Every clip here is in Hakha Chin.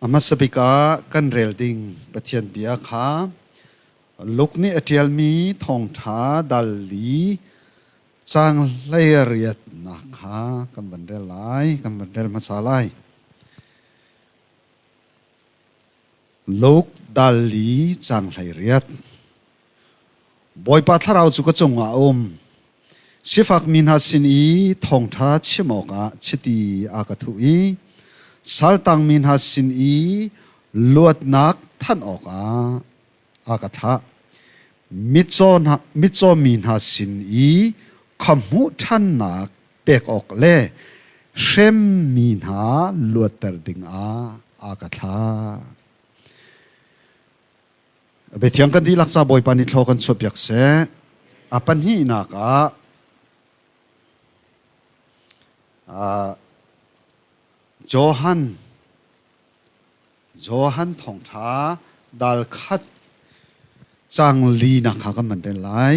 A hmasa bik ah kan rel ding Pathian bia kha Luke nih a ṭialmi thawngṭha dal li caang 18nak kha kan van rel lai, kan van rel hmasa lai. Luke dal li caang 18. Bawipa thlarau cu ka cungah a um. Sifak mi hna sin i thawngṭha chim awkah chiti a ka thuh i saltang mi hna sin i luatnak thanh awkah a ka thlah. Mitcaw mi hna sin i khuahmuh ṭhannak pek awk le hremmi hna luatter dingah a ka thlah. Biathiang kan dihlak ca Bawipa nih thlaw kan chuahpiak seh. A pahnihnak ah Johan Johan thawngṭha dal khat cang linak kha kan van rel lai.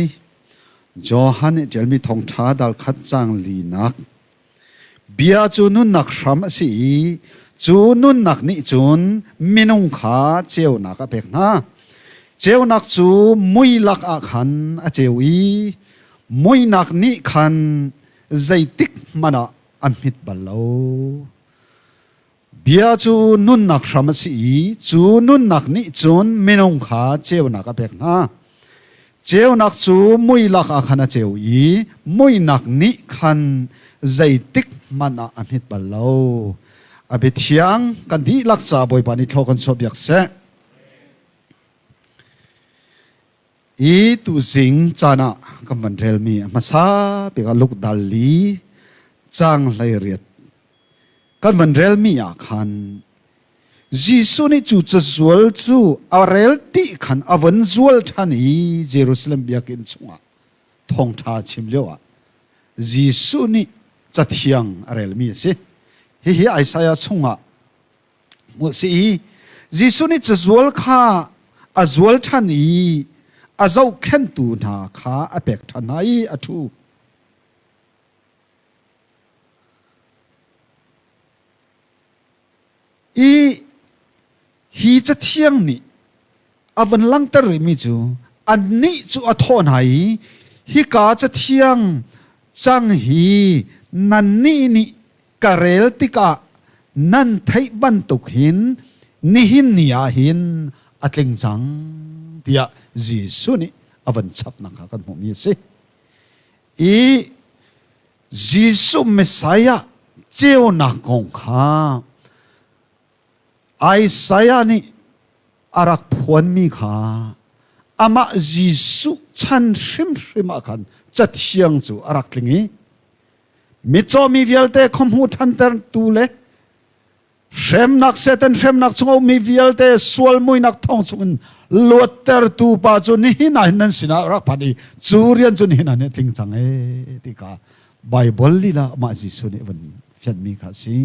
Johan nih ṭialmi thawngṭha dal khat cang linak. Bia cu nunnak hram a si i cu nunnak nih cun minung kha ceunak a pek hna. Ceunak cu mui lakah khan a ceu i muinak nih khan zeitik hmanh ah a hmit bal lo. Bia cu nunnak hram a si i cu nunnak nih cun minung kha ceunak a pek hna. Ceunak cu mui lakah khan a ceu i muinak nih khan zeitik hmanh ah a hmit bal lo. A biathiang kan dihlak ca Bawipa nih thlaw kan chuah biak seh. I tuzing caan ah kan van relmi a hmasa bik ah Luke dal li caang 18 kan van relmi ah khan Jesuh nih cu cazual cu a rel ti khan a von zual ṭhan i Jerusalem biakinn chungah thawngṭha chim lioah Jesuh nih cathiang a relmi a si. Hihi Isaiah chungah hmuh a si i Jesuh nih cazual kha a zual ṭhan i a zohkhenhtu hna kha a pek ṭhan hna i a ṭhu. I hi cathiang nih a van langhter rihmi cu annih cu a thawh hna i hika cathiang cang hi nannih nih ka rel tikah nan theih bantuk hin nihin ni ah hin a tling cang tiah Jesuh nih a van chapnak kha kan hmuhmi a si. I Jesuh Messiah ceunak kong kha Isaiah nih a rak phuanmi kha amah Jesuh chan hrimhrim ah khan cathiang cu a rak tling i mitcaw mi vialte khuahmu ṭhantertu le hremnak Satan hremnak chung a ummi vialte sual muinak thong chungin luattertu pa cu nihin ah hin nan sinah rak phan i cu rian cu nihin ah hin tling cang e ti kha Bible lila amah Jesuh nih van fianhmi kha a si.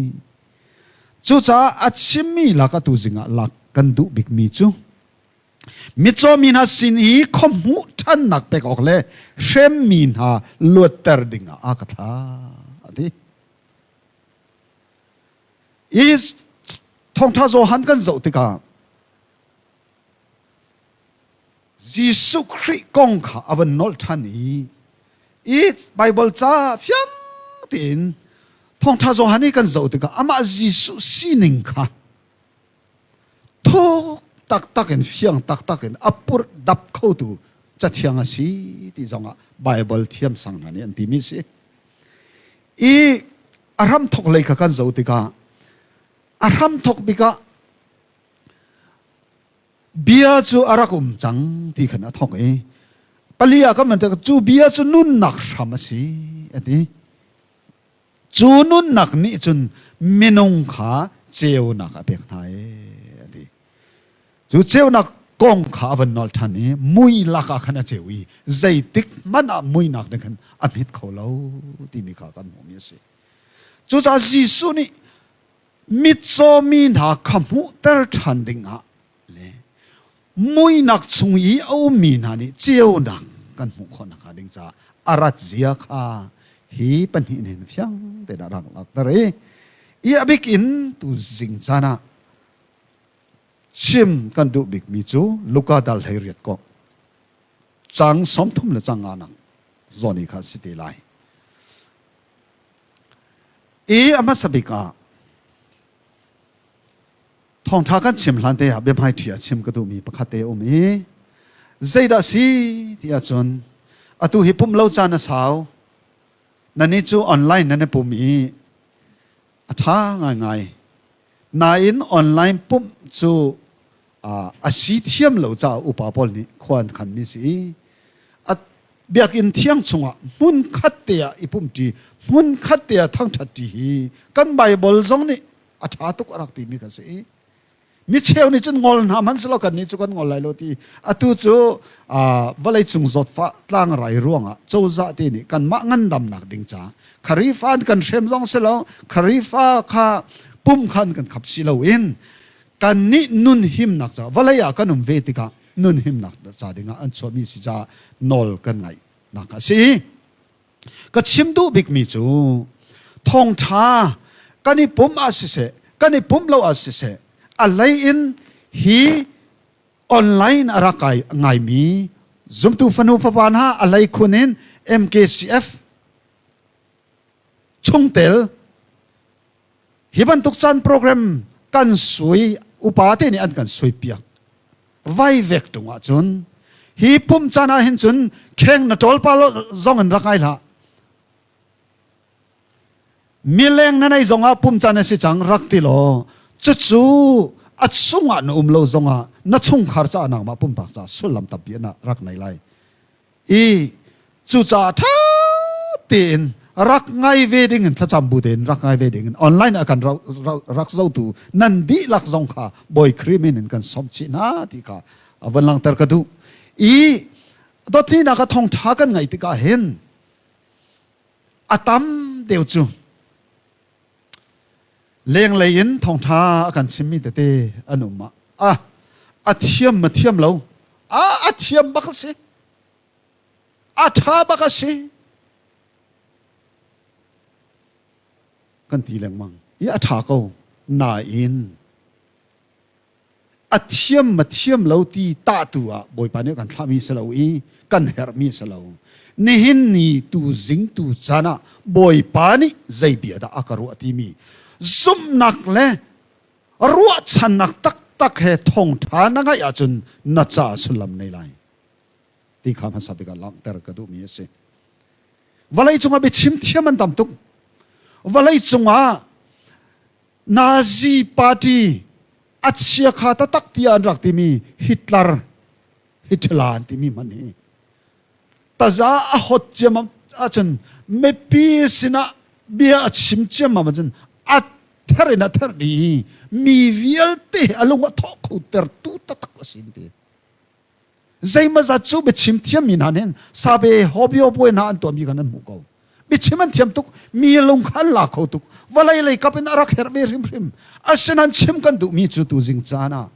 Cucaah a chimmi lak atu zingah lak kan duh bikmi cu mitcaw mi hna sin i khuahmuh ṭhannak pek awk le hremmi hna luatter dingah a ka thlah a ti. I thawngṭha Johan kan zoh tikah Jesuh Khrih kong kha a van nolh ṭhan i i Baibal ca fiang tein thawngṭha Johan i kan zoh tikah amah Jesuh sining kha thuk taktak in fiang taktak in a purh dap khotu cathiang a si ti zongah Baibal thiamsang hna nih an timi a si. I a hramthok lei kha kan zoh tikah a hramthok bik ah bia cu a rak um cang ti khan a thok i pali ah kan cu bia cu nunnak hram a si a ti. Cu nunnak nih cun minung kha ceunak a pek hna e a ti. Cu ceunak kong kha a van nolh ṭhan i mui lakah khan a ceu i zeitik hmanh ah muinak nih khan a hmit kho lo timi kha kan hmuhmi a si. Cucaah Jesuh nih mitcaw mi hna kha hmuhter ṭhan dingah le muinak chung i a ummi hna nih ceunak kan hmuh khawh nakhnga ding caah a rat zia kha hi pahnih nih fiang tein a rak langhter i i a bik in tu zing caan ah Chim kan duh bikmi cu Luka dal 18 kong cang 30 le cang nga nak zawn i kha si te lai. I a hmasa bik ah thawngṭha kan chim hlan te ah biahmaiṭhi ah chim ka duhmi pakhat te a um i zeidah si ti ahcun atu hi pumh lo caan a sau nan i cu online nan i pum i a ṭha ngaingai nain online pumh cu a si thiam lo caah upa pawl nih khua an khanmi si i a biakinn thiang chungah hmun khat te ah i pumṭi hmun khat te ah thangṭhatṭi hi kan Baibal zong nih a ṭha tuk a rak timi kha si i mi cheu nih cun ngol hna hmanh selaw kan nih cu kan ngol lai lo ti atu cu vawlei cung zawtfah tlangrai ruangah cozah te nih kanmah ngandamnak ding caah Kharifa an kan hrem zong si lo Kharifa kha pum khan kan khap si loin kan nih nun himnak caah vawlei ah kan um ve tikah nun himnak ca dingah an chuahmi si caah nawl kan ngaih nak a si. Ka chim duh bikmi cu thawngṭha kan i pumh ah siseh, kan i pumh lo ah siseh, a hlei in hi online a rak kai ngaimi zumtu fanu fapa hna a hlei khun in MKCF chungtel hi bantuk caan program kan sui upa te nih an kan sui piak vai vek tung ahcun hi pum caan ah hin cun kheng na ṭawl pa zong in rak ngai hlah mileng na nei zong ah pum caan a si cang rak ti law cucu a chungah na um lo zongah na chungkhar caah nangmah pumpak caah sullam tampi na rak nei lai I cucaah ṭha tein rak ngai ve ding in thlacam bu tein rak ngai ve ding in online ah kan rak zotu nan dihlak zong kha Bawi Khrih min in kan sawm chih hna ti kha van langhter ka duh. I dawtnak a thawngṭha kan ngaih tikah hin a tam deuh cu lenglei in thawngṭha a kan chimmi tete an um ah ah a thiam ma thiam lo a a thiam bak a si a ṭha bak a si kan ti lengmang i a ṭha ko nain a thiam ma thiam lo ti tahtu ah Bawipa nih kan thlahmi si lo i kan herhmi si lo. Nihin ni tu zing tu caan ah Bawipa nih zei bia dah a ka ruah timi zumhnak le ruahchannak taktak he thawngṭha na ngaih ahcun na ca sullam nei lai ti kha hmasa bik ah langhter ka duhmi a si. Vawlei cungah biachim thiam an tam tuk. Vawlei cungah Nazi party a chiakha taktak tiah an rak timi Hitler Hitler an timi hman hi taza a hot ciam ahcun mipi sinah bia a chim ciammam ahcun a ther in a ther dih i mi vialte a lung a thawh kho tertu taktak a si ti. Zeimazat cu biachim thiammi hna nih sabe hobio puai hna an tuahmi khan an hmuh ko. Biachim an thiam tuk, mi lung kha an la kho tuk. Vawlei lei kap in a rak herh ve hrimhrim. Asinain chim kan duhmi cu tuzing caan ah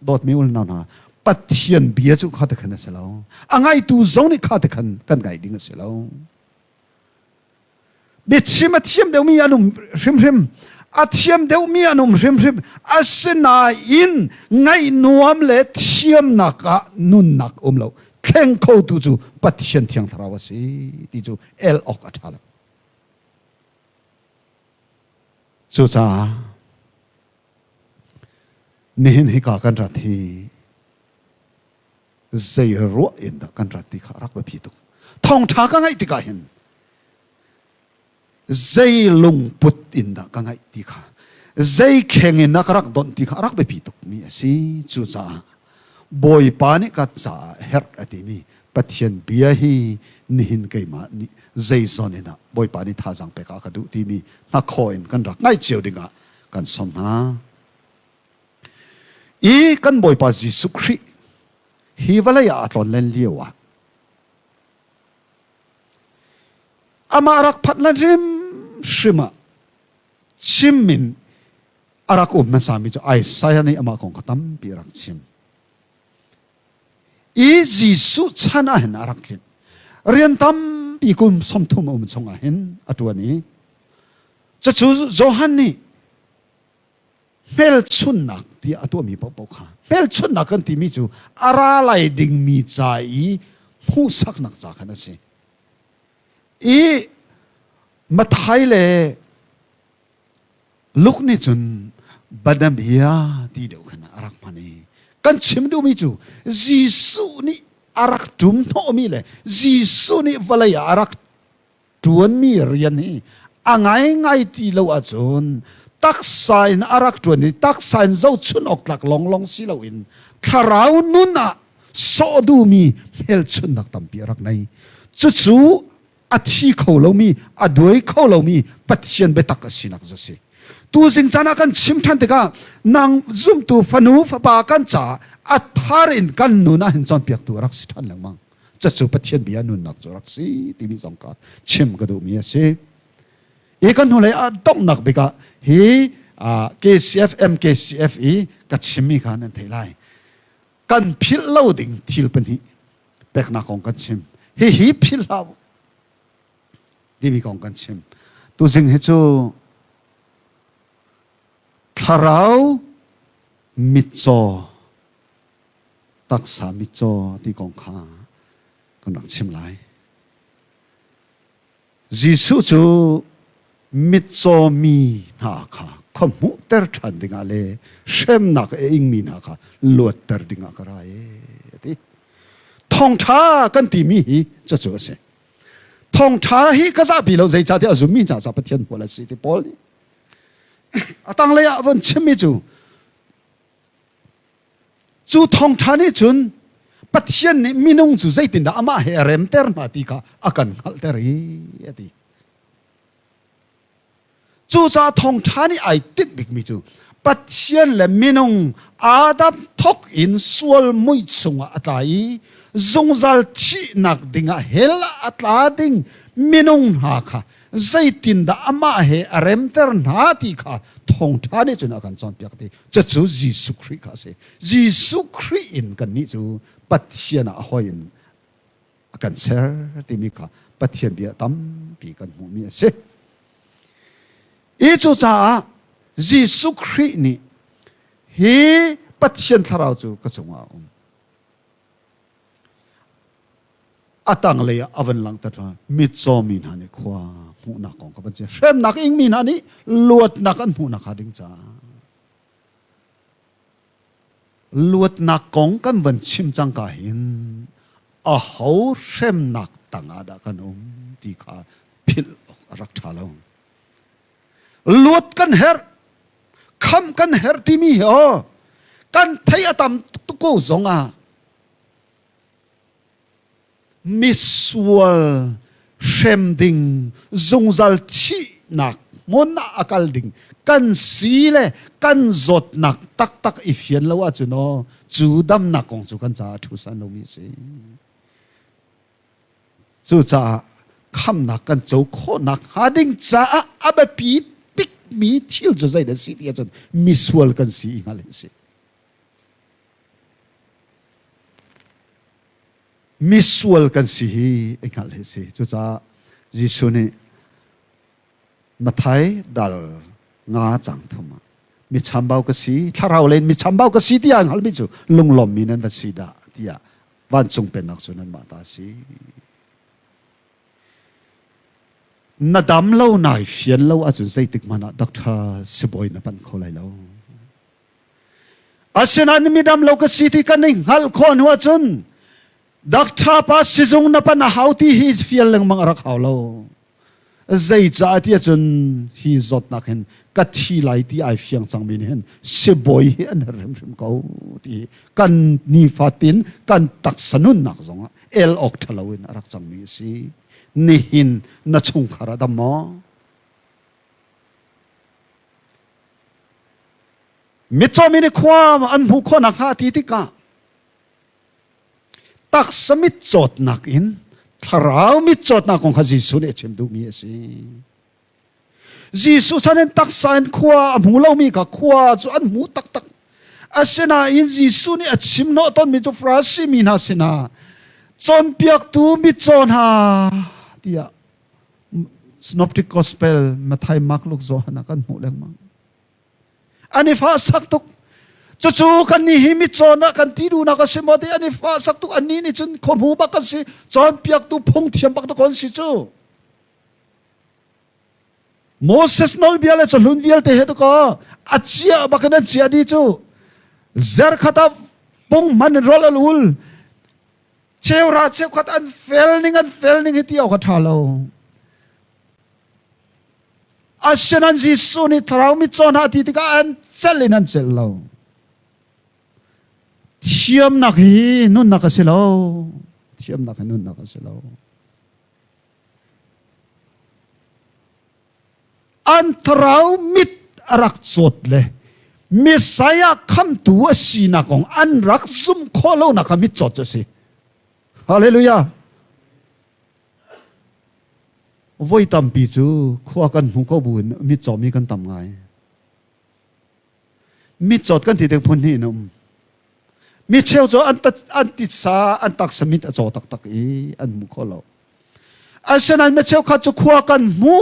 dawtmi unau hna Pathian bia cu kha te khan a si lo. A ngaitu zong nih kha te khan kan ngaih ding a si lo. Biachim a thiam deuhmi an um hrimhrim. A thiam deuhmi an um hrimhrim. Asinain ngaih nuam le thiamnak ah nunnak um lo. Thleng khotu cu Pathian Thiang Thlarau a si ti cu el awk a ṭha lo. Cucaah nihin hika kan rat hi zei ruah in dah kan rat ti kha rak biapi tuk. Thawngṭha ka ngaih tikah hin zei lungput in dah ka ngaih ti kha zei kheng in dah ka rak donh ti kha rak biapi tukmi a si. Cucaah Bawipa nih ka caah herh a timi Pathian bia hi nihin keimah nih zei zawn in ah Bawipa nih thazaang pek ah ka duh timi hnakhaw in kan rak ngaih cio dingah kan sawm hna. I kan Bawipa Jesuh Khrih hi vawlei ah a tlawnlen lio ah amah rak phanh lan hrimhrim ah chim in a rak um hmasami cu Isaiah nih amah kong kha tampi a rak chim. I Jesuh chan ah hin a rak tlinh. Rian tampi kum 30 a um chung ah hin a ṭuan i cucu Johan nih. Hmelchunhnak tiah a tuahmi paohpaoh kha hmelchunhnak kan timi cu a ra lai dingmi ca i hmuhsaknak ca khan a si. I Matthai le Luke nih cun Banabia ti deuh khan a rak hman i kan chim duhmi cu Jesuh nih a rak ṭum hnawhmi le Jesuh nih vawlei ah a rak ṭuanmi rian hi a ngaingai ti lo ahcun taksa in a rak ṭuan i taksa in zohchun awk tlak lawnglawng si loin thlarau nun ah sawh duhmi hmelchunhnak tampi a rak nei. Cucu a thi kho lomi, a duai kho lomi Pathian biatak a sinak cu a si. Tuzing caan ah kan chim ṭhan tikah nang zumtu fanu fapa kan caah a thar in kan nun ah hin cawnpiaktu a rak si ṭhan lengmang. Cucu Pathian bia nunnak cu rak si timi zong kha chim ka duhmi a si. Hi kan hnulei ah donghnak bik ah hi KCF MKCF i ka chimmi kha nan theih lai. Kan philh lo ding thil pahnih peknak kong kan chim. Hihi philh hlah u timi kong kan chim. Tuzing hi cu thlarau mitcaw taksa mitcaw ti kong kha kan rak chim lai. Jesuh cu mitcaw mi hna kha khua hmuhter ṭhan dingah le hremnak a ingmi hna kha luatter dingah ka ra e a ti. Thawngṭha kan timi hi cucu a si. Thawngṭha hi ka zahpi lo zeicahtiah a zummi hna caah Pathian hmual a si ti Paul nih a tanglei ah von chimmi cu Cu thawngṭha nih cun Pathian nih minung cu zeitindah amah he a remter hna ti kha a kan hngalhter i a ti. Cucaah thawngṭha nih ai tinh bikmi cu Pathian le minung Adam thawk in sual mui chungah a tla i zungzal thihnak dingah hell ah a tla ding minung hna kha zeitindah amah he a remter hna ti kha thawngṭha nih cun a kan cawnpiak ti cucu Jesuh Khrih kha a si. Jesuh Khrih in kannih cu Pathian ah a hawi in a kan ser timi kha Pathian bia tampi kan hmuhmi a si. I cucaah Jesuh Khrih nih hi Pathian thlarau cu ka cungah a um. A tanglei ah a van langhter hna mitcaw mi hna nih khua hmuhnak kong kha van chim hremnak ingmi hna nih luatnak an hmuhnak hnga ding caah luatnak kong kan van chim cangka hin aho hremnak tangah dah kan um ti kha philh awk a rak ṭha lo luat kan herh khamh kan herh timi hi aw kan thei a tam tuk ko zong ah misual hrem ding zungzal thihnak hmun ah a kal ding kan si le kan zawtnak taktak i fian lo ahcun aw cu damnak kong cu kan caah thu san lomi a si. Cucaah khamnak kan co khawhnak hnga ding caah a biapi bikmi thil cu zeidah a si ti ahcun misual kan si i hngalh hi a si. Misual kan si hi i hngalh hi a si. Cucaah Jesuh nih Matthai dal nga cang thum ah mi chambau ka si thlarau len mi chambau ka si tiah hngalmi cu lunglawmmi nan va si dah tiah vancung pennak cu nanmah ta a si. Na dam lo nai fian lo ahcun zeitik hmanh ah doctor sibawi na panh kho lai lo. Asinain mi dam lo ka si ti kan i hngalh khawh hnu ahcun doctor pa sizung na pan a hau ti hi fial lengmang a rak hau lo. Zeicah ti ahcun hi zawtnak hin ka thi lai ti ai fiang cangmi nih hin sibawi hi an herh hrimhrim ko ti kan nifatin kan taksa nunnak zongah el awk ṭhalo in a rak cangmi a si. Nihin na chungkhar a dam maw? Mitcaw mi nih khua an hmuh khawh nakhnga ti tikah taksa mitcawtnak in thlarau mitcawtnak kong kha Jesuh nih a chim duhmi a si. Jesuh chan in taksa in khua a hmu lomi kha khua cu an hmu taktak. Asinain Jesuh nih a chim hnawh tawnmi cu Farasi mi hna sinah cawnpiaktu mitcaw hna tiah Synoptic Gospel Matthai, Mark, Luke, Johan ah kan hmuh lengmang. An i fah sak tuk. Cucu kan nih hi mitcaw na kan ti duhnak a si maw ti an i fah sak tuk. Annih nih cun khuahmu bak kan si. Cawnpiaktu phungthiam bak na kon si cu. Moses nawlbia le cahlun vialte he ka a cia bak in an cia dih cu. Zerkhat ah pung hman in rol al ul. Cheura cheukhat an fel ning an fel ning hi ti awk a ṭha lo. Asinain Jesuh nih thlarau mitcaw hna ti tikah an celh in an celh lo. Thiamnak hi nunnak a si lo. Thiamnak hi nunnak a si lo. An thlarau mit a rak cawt le Messiah khamtu a sinak kong an rak zumh khawh lonak kha mitcawt cu a si. Hallelujah. Voi tampi cu khua kan hmu ko buin mitcawmi kan tam ngai. Mitcawt kan ti tik phun hnih in a um. Mi cheu cu an, an titsa an taksa mit a caw taktak i an hmu kho lo. Asinain mi cheukhat cu khua kan hmu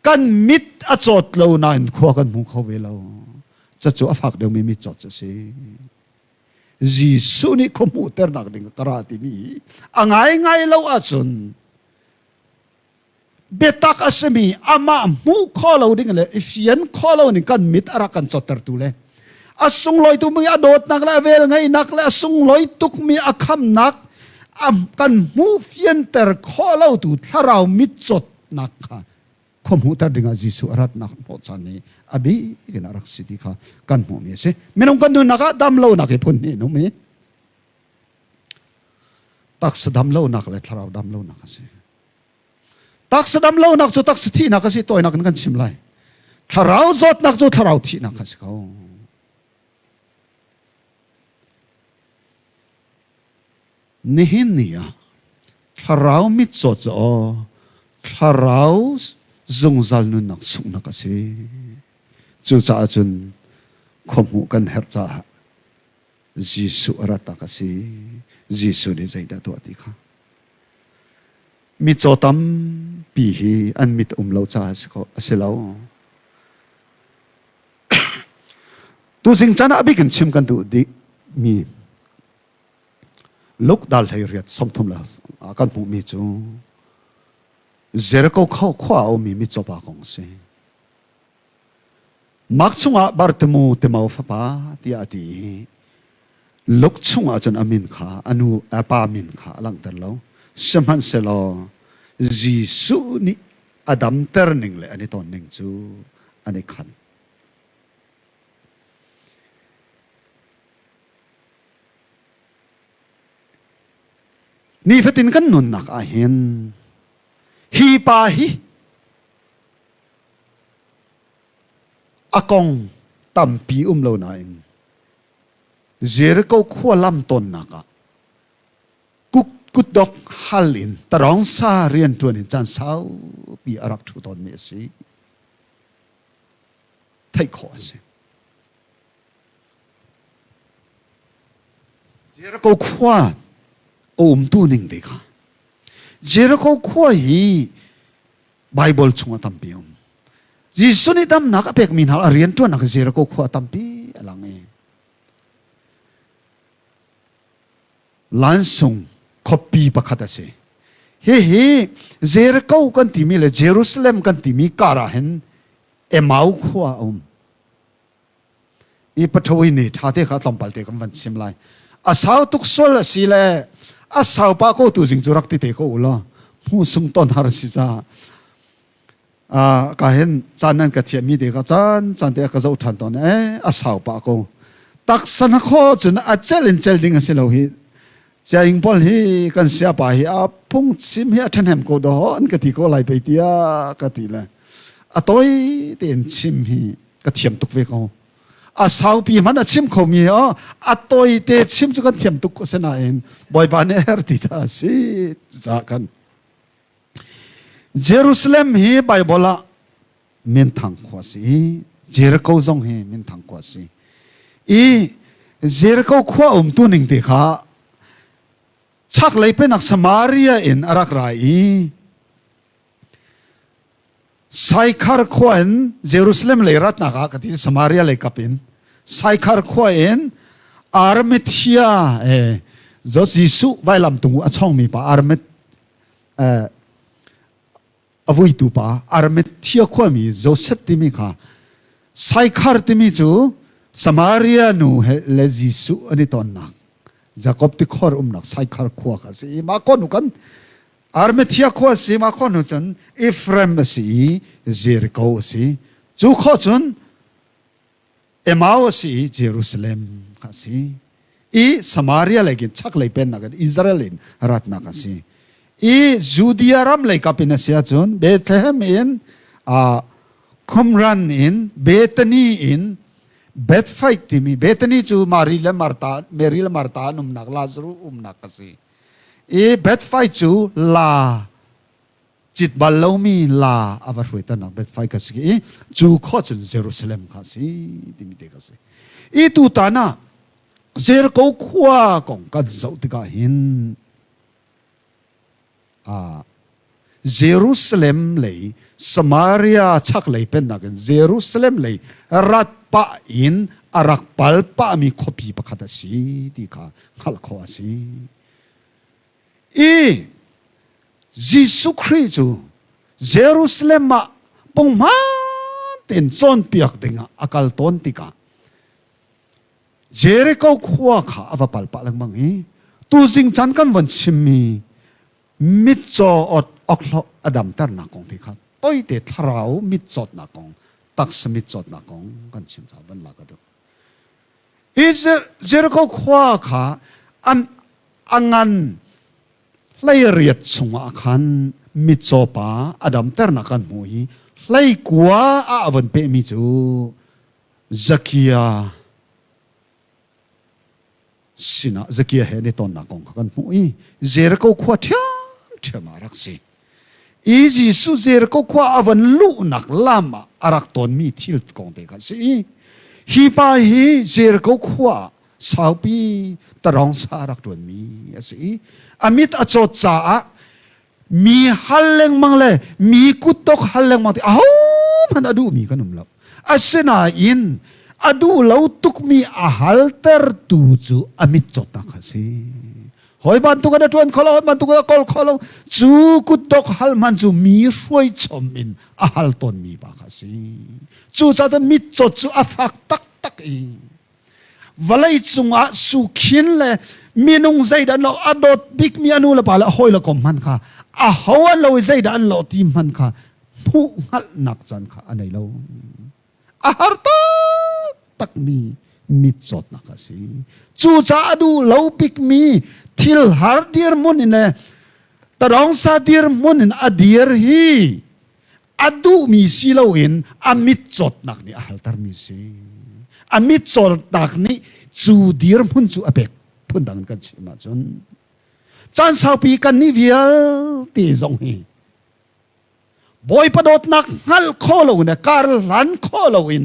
kan mit a cawt lo nain khua kan hmu kho ve lo. Cucu a fak deuhmi mitcawt cu a si. Jesuh nih khua hmuhternak ding ka ra timi a ngaingai lo ahcun biatak a simi amah hmuh khawh lo ding le i fian khawh lo ning kan mit a rak kan cawttertu le a sunglawi tukmi a dawtnak le a vel ngeihnak le a sunglawi tukmi a khamnak a kan hmuh fianter khawh lo tu thlarau mitcawtnak kha khua hmuhter dingah Jesuh a ratnak hnawhchan i a bik in a rak si ti kha kan hmuhmi a si. Minung kan nunnak ah dam lonak hi phun hnih um i taksa dam lonak le thlarau dam lonak a si. Taksa dam lonak cu taksa thihnak a si tawinak in kan chim lai. Thlarau zawtnak cu thlarau thihnak a si ko. Nihin ni ah thlarau mitcaw cu aw thlarau zungzal nunnak sunghnak a si. Cucaah cun khuahmuh kan herh caah Jesuh a rattak a si. Jesuh nih zeidah tuah ti kha. Mitcaw tampi hi an mit um lo caah a si lo. Tuzing caan ah a bik in chim kan duh dih mi Luke dal hlei riat 30 le kan hmuhmi cu Jericho khua a ummi mitcaw pa kong a si. Mark chungah Bartimu Timau fapa tiah a ti i Luke chungah cun a min kha a nu a pa min kha a langhter lo. Sihmanhsehlaw Jesuh nih a damter ning le an i ton ning cu an i khat. Nifatin kan nunnak ah hin hi pa hi a kong tampi um lo nain Jericho khua lam tonnak ah kutdok hal in tarong sa rian ṭuan in caan saupi a rak ṭhu tawnmi a si. Theih khawh a si. Jericho khua a umtu ning te kha Jericho khua hi Bible chungah tampi um. Jesuh nih damnak a pekmi hna a rianṭuannak Jericho khua tampi a lang i lansung khuapi pakhat a si. Hihi Jericho kan timi le Jerusalem kan timi kar ah hin Emau khua a um. I pathawi ni ṭha te kha tlawmpal te kan van chim lai. A sau tuk sual a si le a sau pa ko tu zing cu rak ti te ko u law hmu sung ton har si ca ka hin caan nan ka thiam mi te ka caan caan te ka zoh ṭhan tawn e a sau pa ko taksa na kho cun a cel in cel ding a si lo hi Siaing pawl hi kan siapa hi a phungchim hi a ṭhahnem ko daw an ka ti ko lai pei tiah ka ti le a toi tein chim hi ka thiam tuk ve ko a saupi hmanh a chim khomi hi a toi te chim cu kan thiam tuk ko sinain bawipa nih a her ti caah si caah kan Jerusalem hi Bible ah minthang khua si i Jericho zong hi minthang khua si i Jericho khua umtu ning te kha chaklei penak Samaria in a rak ra i. Saikhar khua in Jerusalem lei ratnak ah ka ti Samaria lei kap in Saikhar khua in Arimathea eh Jesuh vailam tung a chongmi pa Arimat eh, a vuitu pa Arimathea khuami Joseph timi kha Saikhar timi cu Samaria nu he le Jesuh an i tonnak Jakob tikhor umnak Saikhar khua kha a si i mah khua nu kan Arimathea khua a si mah khua nu cun Ephraim a si i Jericho a si cu khua cun Emau a si i Jerusalem kha a si i Samaria lei khin chaklei pennak in Israel in ratnak a si i Judea ram lei kap in a si ahcun Bethlehem in uh, Qumran in Bethany in Bethphage timi Bethany cu Mary le Martha Mary le Martha an umnak Lazarus umnak a si i Bethphage cu la cit bal lomi la a va hruaiternak Bethphage kha si i cu khua cun Jerusalem kha si timi te kha si. I tutan ah Jericho khua kong kan zoh tikah hin Jerusalem lei Samaria chaklei pennak in Jerusalem lei rat pah in a rak pal pahmi khuapi pakhat a si ti kha hngalh khawh a si. I Jesuh Khrih cu Jerusalem ah punghman tein cawnpiak dingah a kal tawn tikah Jericho khua kha a va pal pah lengmang i tuzing caan kan von chimmi mitcaw awkhlawh a damternak kong te kha toite thlarau mitcawtnak kong taksa mitcawtnak kong kan chim caah van lak ka duh. Hi Jericho khua kha an a ngan 18 chungah khan mitcaw pa a damternak kan hmuh i 19 ah a von pehmi cu Zakia sinah Zakia he an i tonnak kong kha kan hmuh i Jericho khua ṭhiamṭhiam ah a rak si. I Jesuh Jericho khua a von luhnak lam ah a rak tonmi thil kong te kha a si i hi pa hi Jericho khua ah saupi tarong sa a rak ṭuanmi a si i a mit a cawt caah mi hal lengmang le mi kutdok hal lengmang ti ahohmanh a duhmi kan um lo. Asinain a duh lo tukmi a haltertu cu a mit cawtnak kha a si. Hawi bantuk in a ṭuan kho lo, hawi bantuk in a kawl kho lo. Cu kutdok hal hman cu mi hruai chom in a hal tawnmi pa kha a si. Cucaah mit cawt cu a fak taktak i vawlei cungah sukhin le minung zeidah an lo a dawt bikmi a nu le pa le a hawi le kom hman kha a ho an lo i zeidah an lo ti hman kha hmuh hngalhnak caan kha a nei lo a har taktakmi mitcawtnak a si cucaah a duh lo bikmi thil har dirhmun in le tadawngsa dirhmun in a dir hi a duhmi si loin a mitcawtnak nih a haltermi si. A mitcawtnak nih cu dirhmun cu a pek phundang in kan chim ahcun caan saupi kan nih vialte zong hi Bawipa dawtnak hngalh kho loin le kar hlan kho loin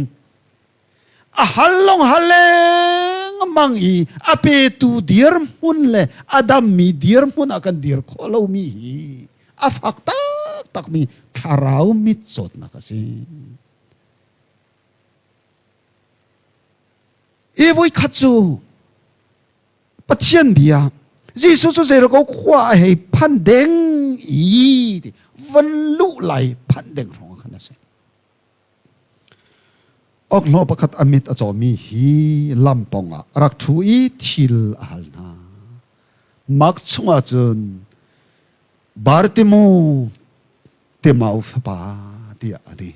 a hal long hal lengmang i a petu dirhmun le a dammi dirhmun ah kan dir khawh lomi hi a fak taktakmi thlarau mitcawtnak a si. I voikhat cu Pathian bia Jesuh cu Jericho khua a hei phan deng i van luh lai phan deng hrawng khan a si. Awkhlawh pakhat a mit a cawmi hi lampawng ah a rak ṭhu i thil a hal hna. Mark chungah cun Bartimu Timau fapa tiah a ti.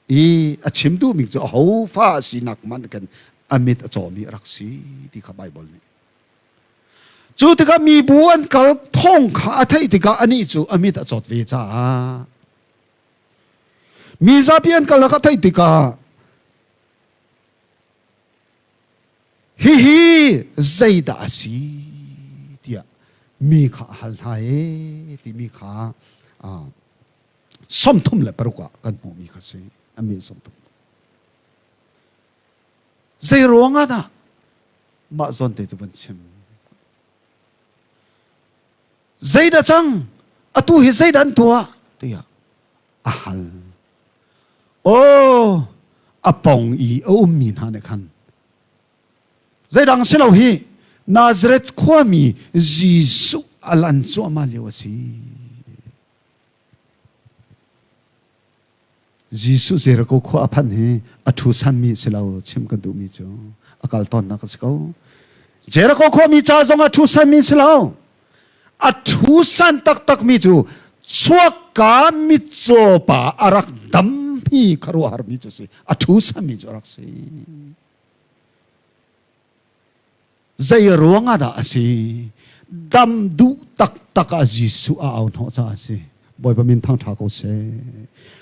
I a chim duhmi cu aho fa a sinak hmanh khan a mit a cawmi a rak si ti kha Baibal nih. Cu tikah mibu an kal thawng kha a theih tikah anih cu a mit a cawt ve caah Mi zapi an kal a theih tikah hihi zeidah a si tiah mi kha a hal hna e timi kha 36 ah kan hmuhmi kha si a min 30 zei ruang ah dah mah zawn te cu van chim Zeidah cang? Atu hi zeidah an tuah? tiah a hal. Aw, a pong i a ummi hna nih khan zeidang si lo hi Nazareth khuami Jesuh a lan cuahmah lio a si. Jesuh Jericho khua a phanh hi a ṭhu sanmi si lo chim kan duhmi cu a kal tawnnak a si ko. Jericho khuami ca zong a ṭhu sanmi si lo. A ṭhu san taktakmi cu chuakka mitcaw pa a rak dam hi khuaruahharmi cu si. A ṭhu sanmi cu a rak si. Zei ruang ah dah a si? Dam duh taktak ah Jesuh a au hnawh caah a si. Bawipa min thangṭha ko seh.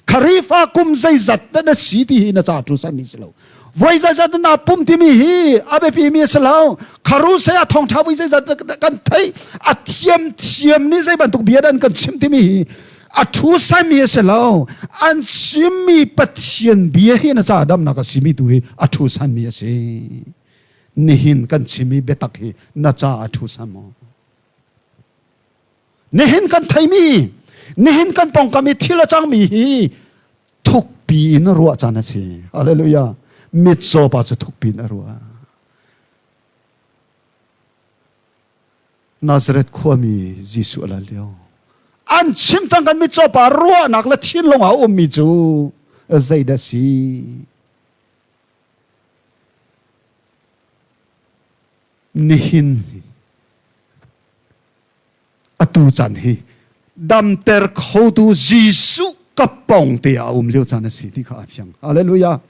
Kharifa kum zeizat dah na si ti hi na ca tu san ni si lo. Voi zeizat na pum timi hi a biapi mi a si lo. Kharuse a thawngṭha voi zeizat kan theih a thiam thiam nih zei bantuk bia dah an kan chim timi hi a thu sami a si lo. An chimmi Pathian bia hi na ca damnak a simi tu hi a thu sanmi a si. Nihin kan chim i biatak hi na ca a thu sam maw? Nihin kan theimi, nihin kan pawngkam i thil a cangmi hi thukpi in ruah caan a si. Hallelujah. Mitcaw pa cu thukpi in a ruah. Nazareth khuami Jesuh a lal lio. An chim cang kan mitcaw pa ruahnak le thinlung ah a ummi cu zeidah si? Nihin atu caan hi damter khotu Jesuh ka pawng te ah a um lio caan a si ti kha a fiang. Hallelujah.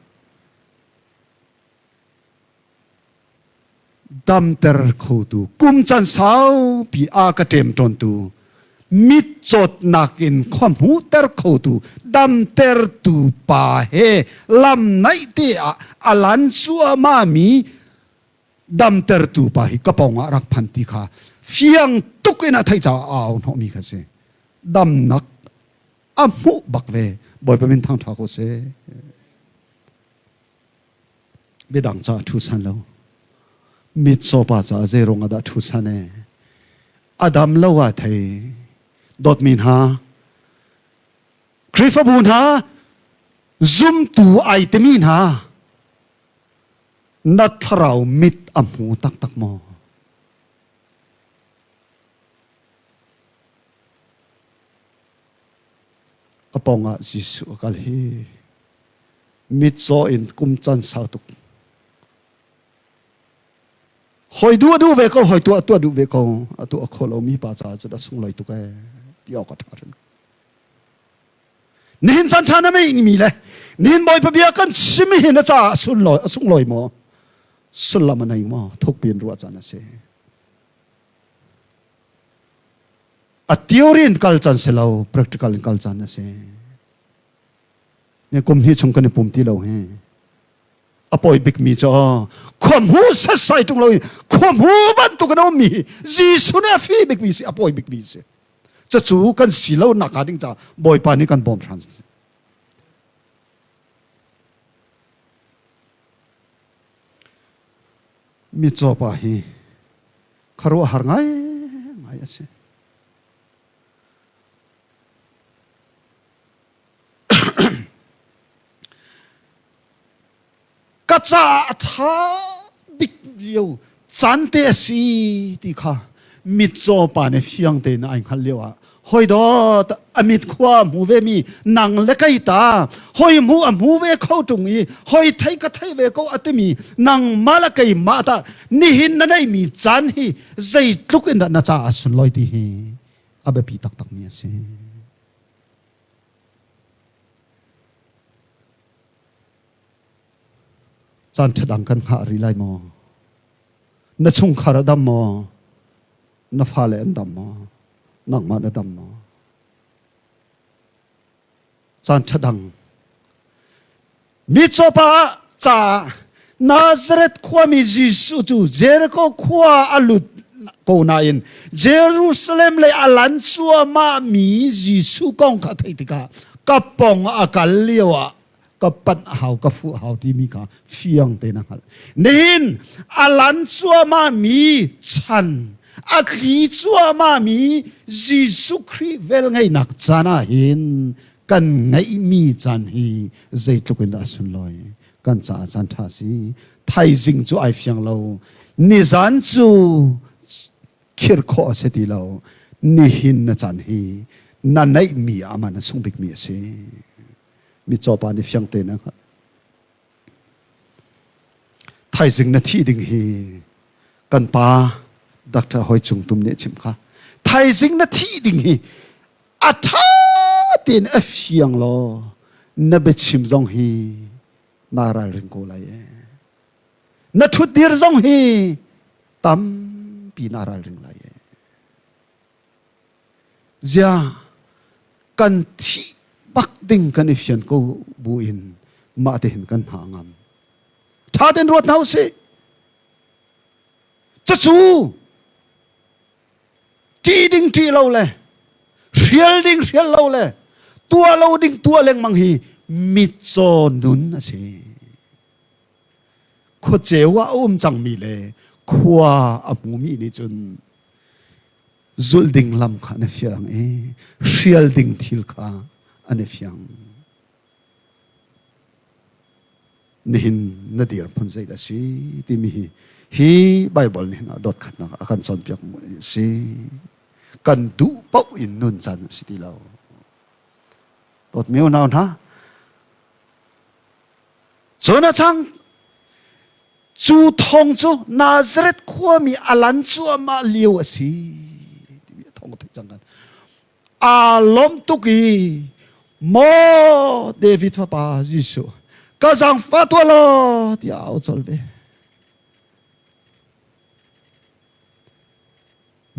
Damter khotu kum caan saupi a ka ṭem tawntu mitcawtnak in khua hmuhter khotu damtertu pa he lam naih te ah a lan cuahmah mi damtertu pa hi ka pawng ah rak phan ti kha fiang tuk in a theih caah a au hnawhmi kha si damnak a hmuh bak ve Bawipa min thangṭha ko seh Midang caah ṭhu san lo. Mitcaw pa caah zei ruang ah dah ṭhu san e? A dam lo ah thei. Dawtmi hna, Khrihfabu hna, zumtu ai timi hna, na thlarau mit a hmu taktak maw? A pawngah Jesuh a kal hi. Mitcaw in kum can sau tuk. Hoi duh a duh ve ko, hoi tuah tuah duh ve ko. A tuah kho lomi pa caah cun a sunglawi tuk ee ti awk a ṭha hrim. Nihin caan ṭha na mi le nihin Bawipa bia kan chim hi na caah a sunglawi a sunglawi maw? Sullam a nei maw? Thukpi in ruah caan a si. A theory in kal caan si lo, practical in kal caan a si. Ne kum hi chung kan i pum ti lo hi. A pawi bikmi cu khuamhu setsai ṭung lo in khuamhu bantuk in a ummi hi Jesuh nih a fi bikmi si a pawi bikmi si. Cucu kan si lo nak hnga ding caah Bawipa nih kan bawm hram. Mitcaw pa hi khuaruahhar ngai ngai a si. Ka caah a ṭha bik lio caan te a si ti kha mitcaw pa nih fiang tein ai hngalh lio ah hoi dawt a mit khua a hmu ve mi nang le kei ta hoi hmu a hmu ve kho ṭung i hoi thei ka thei ve ko a timi nangmah le keimah tah nihin na neihmi caan hi zeitluk in dah na caah a sunlawi ti hi a biapi taktakmi a si. Caan ṭhadang kan hngah rih lai maw? Na chungkhar a dam maw? Na fale an dam maw? Nangmah na dam maw? Caan ṭhadang. Mitcaw pa caah Nazareth khuami Jesuh cu Jericho khua a lut ko nain Jerusalem lei a lan cuahmahmi Jesuh kong kha theih tikah ka pong a kal lio ah ka panh a hau ka fuh hau timi kha fiang tein a hngalh. Nihin a lan cuahmahmi chan a tli cuahmahmi Jesuh Khrih velngeihnak caan ah hin Kan ngeihmi caan hi zeitluk in dah a sunlawi. Kan caah caan ṭha si. Thaizing cu ai fiang lo. Nizan cu khir khawh a si ti lo. Nihin na caan hi na neihmi ah aman a sung bikmi a si. Mitcaw pa nih fiang tein a hngalh. Thaizing na thih ding hi kan pa Dr. Hoi Cung Tum nih a chimh kha. Thaizing na thih ding hi a ṭha tein a fiang law na biachim zong hi naa ralring ko lai ee. Na ṭhutdir zong hi tampi naa ralring lai ee. Zia kan thih bak ding kan i fian ko bu in mah te hin kan hna ngam. Ṭha tein ruat hna usih. Cucu ṭih ding ṭih lo le hrial ding hrial lo le tuah lo ding tuah lengmang hi mitcaw nun a si. Khuaceu ah a um cangmi le khua a hmumi nih cun zulh ding lam kha an i fiang i hrial ding thil kha an i fiang. Nihin na dirhmun zeidah a si timi hi hi Baibal nih hin a dot khatnak a kan cawnpiak mu a si. Kan duh paoh in nun caan a si ti lo. Dawtmi unau hna, cun a chang cu thawng cu Nazareth khuami a lan cuahmah lio a si timi thawng ka theih cang kan. Aa lawm tuk i maw David fapa Jesuh ka zaangfah tuah law tiah a au colh ve.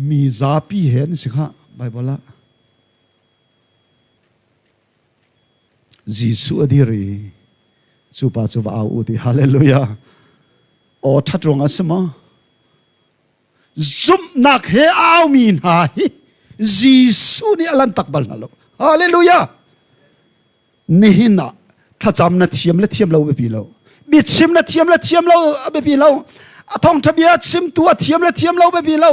Mi zapi he an si kha Baibal ah. Jesuh a dir i cu pa cu va au u ti hallelujah. Aw ṭhat ruang ah si maw? Zumhnak he a aumi hna hi Jesuh nih a lantak bal hna lo. Hallelujah! Nihin ah thlacam na thiam le thiam lo biapi lo. Biachim na thiam le thiam lo biapi lo. A thawngṭha bia chimtu a thiam le thiam lo biapi lo.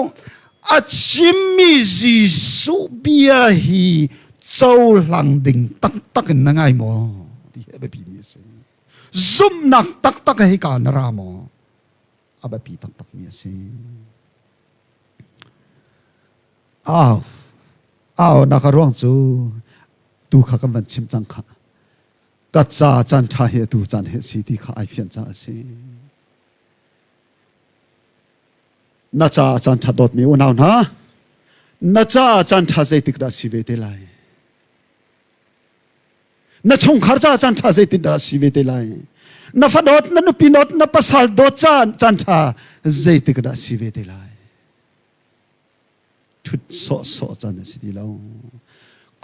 A chimmi Jesuh bia hi cohlang ding taktak in na ngai maw? Ti hi a biapi mi a si. Zumhnak taktak he ka na ra maw? A biapi taktakmi a si. Au, au nak a ruang cu tu kha kan van chim cang kha. Ka ca caan ṭha hi atu caan hi si ti kha ai fian caah a si. Na ca caan ṭha dawtmi unau hna, na ca caan ṭha zeitik dah si ve te lai? Na chungkhar ca caan ṭha zeitin dah si ve te lai? Na fa dawt, na nupi dawt, na pasal dawt ca caan ṭha zeitik dah si ve te lai? Ṭhut sawhsawh caan a si ti lo.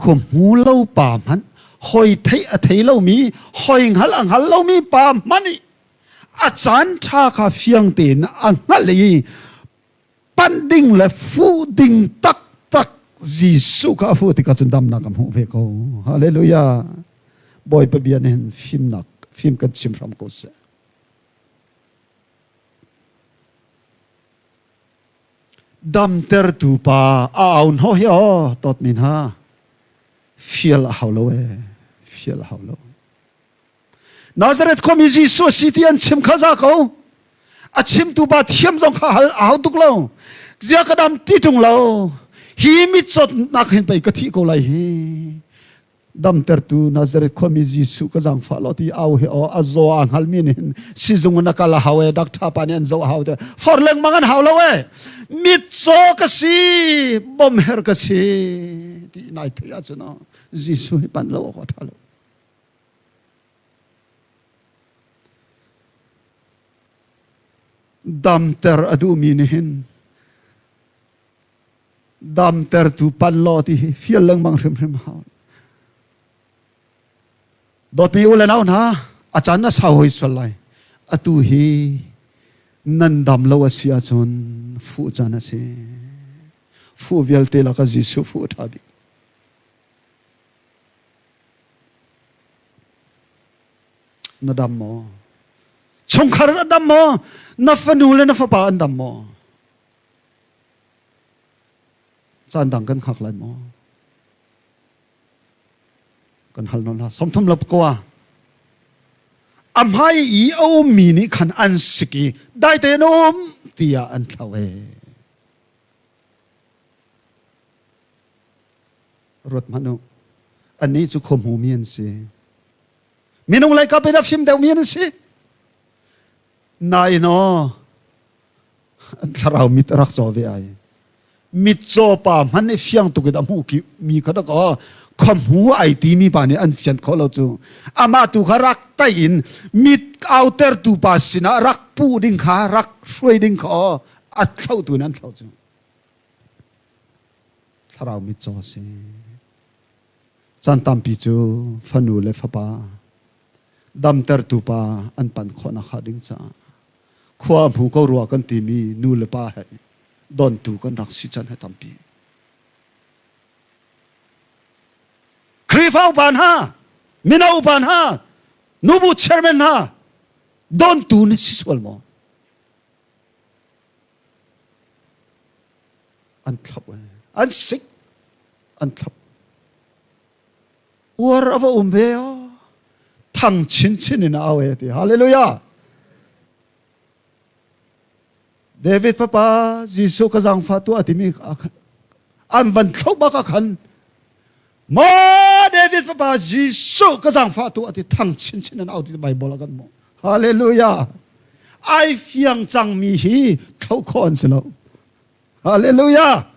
Khua hmu lo pa hmanh, hoi theih a thei lomi, hoi hngal a hngal lomi pa hmanh i a caan ṭha kha fiang tein a hngalh i panh ding le fuh ding taktak Jesuh kha a fuh tikah cun damnak a hmuh ve ko. Hallelujah. Bawipa bia nih hin fimnak fim kan chim hram ko seh. Damtertu pa a au hnawh hi aw tawt min ha fial a hau lo e fial a hau lo. Nazareth khuami Jesuh a si ti an chim kha za ko. A chimtu pa thiam zong kha hal a hau tuk lo. Zia ka dam ti ṭung lo. Hi mitcawtnak hin pei ka thih ko lai hi. Damtertu Nazareth khuami Jesuh ka zaangfah lo ti au he aw a zaw a hngalmi nih hin sizung in a kal a hau e doctor pa nih an zoh a hau te for lengmang an hau lo e mitcaw ka si bomher ka si ti nai theih ahcun Jesuh hi pan lo awk a ṭha lo. Damter a duhmi nih hin damtertu pan law ti hi fial lengmang hrimhrim hau. Dawtmi u le nau hna, a caan a sau hoi sual lai. Atu hi nan dam lo a si ahcun fuh caan a si. Fuh vialte lakah Jesuh fuh a ṭha bik. Na dam maw? Chungkhar a dam maw? Na fanu le na fapa an dam maw? Caan dang kan hngak lai maw? Kan hal nawn hna. 30 le pakua. A hmai i a ummi nih khan an sik i dai tein um tiah an thlauh e. Ruat hmanh u. Annih cu khuahmu mi an si. Minung lei kap in a fim deuhmi an si. Nain aw, an thlarau mit a rak caw ve ai. Mitcaw pa hmanh i fiang tuk in a hmuh mi kha dak aw khuahmu ai ti mi pa nih an fian kho lo cu. Amah tu kha rak tai in mit autertu pa sinah rak puh ding kha rak hruai ding kha aw a thlotu in an thlo cu. Thlarau mitcaw a si. Caan tampi cu fanu le fapa damtertu pa an pan khawhnak hnga ding caah khua hmu ko rua kan timi nu le pa he dontu kan rak si chan he tampi. Khrihfa upa hna, mino upa hna, nubu chairman hna, dontu na si sual maw? An thlop an sik an thlop uar a va um ve aw thang chinchin in a au e ti hallelujah David fapa Jesuh ka zaangfah tu a timi an van thlo bak ah khan maw David fapa Jesuh ka zaangfah tu a ti thang chinchin in au ti Bible ah kan hmuh hallelujah ai fiang cangmi hi thlo khawh an si lo hallelujah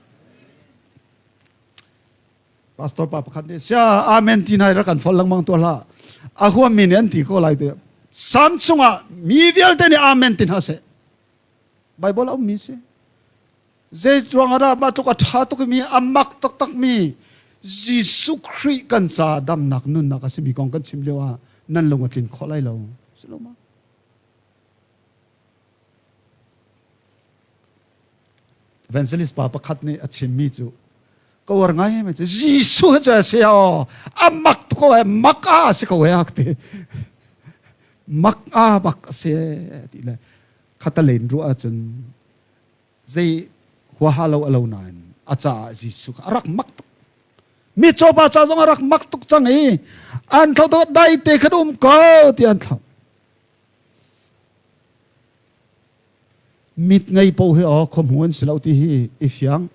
Pastor pa pakhat nih sia amen ti nai rak kan fol lengmang tuah hlah. A huam mi nih an ti ko lai ti. Sam chungah mi vialte nih amen ti hna seh. Bible a ummi si. Zei ruang ah dah mah tluk a ṭha tuk mi a mak taktak mi Jesuh Khrih kan ca damnak nunnak a simi kong kan chim lio ah nan lung a tlin khawh lai lo. Si lo ma? Evangelist pa pakhat nih a chimmi cu ka uar ngai mai cu Jesuh cu a si aw a mak ko he mak a si ko he ak ti mak a bak a si ti le khatalen ruah ahcun zei huaha lo a lo nain a caah Jesuh kha a rak mak tuk mi cawpa ca zong a rak mak tuk cang i an thlo to dai te khan um ko ti an thlo Mit ngei paoh hi aw khuahmu an si lo ti hi i fiang.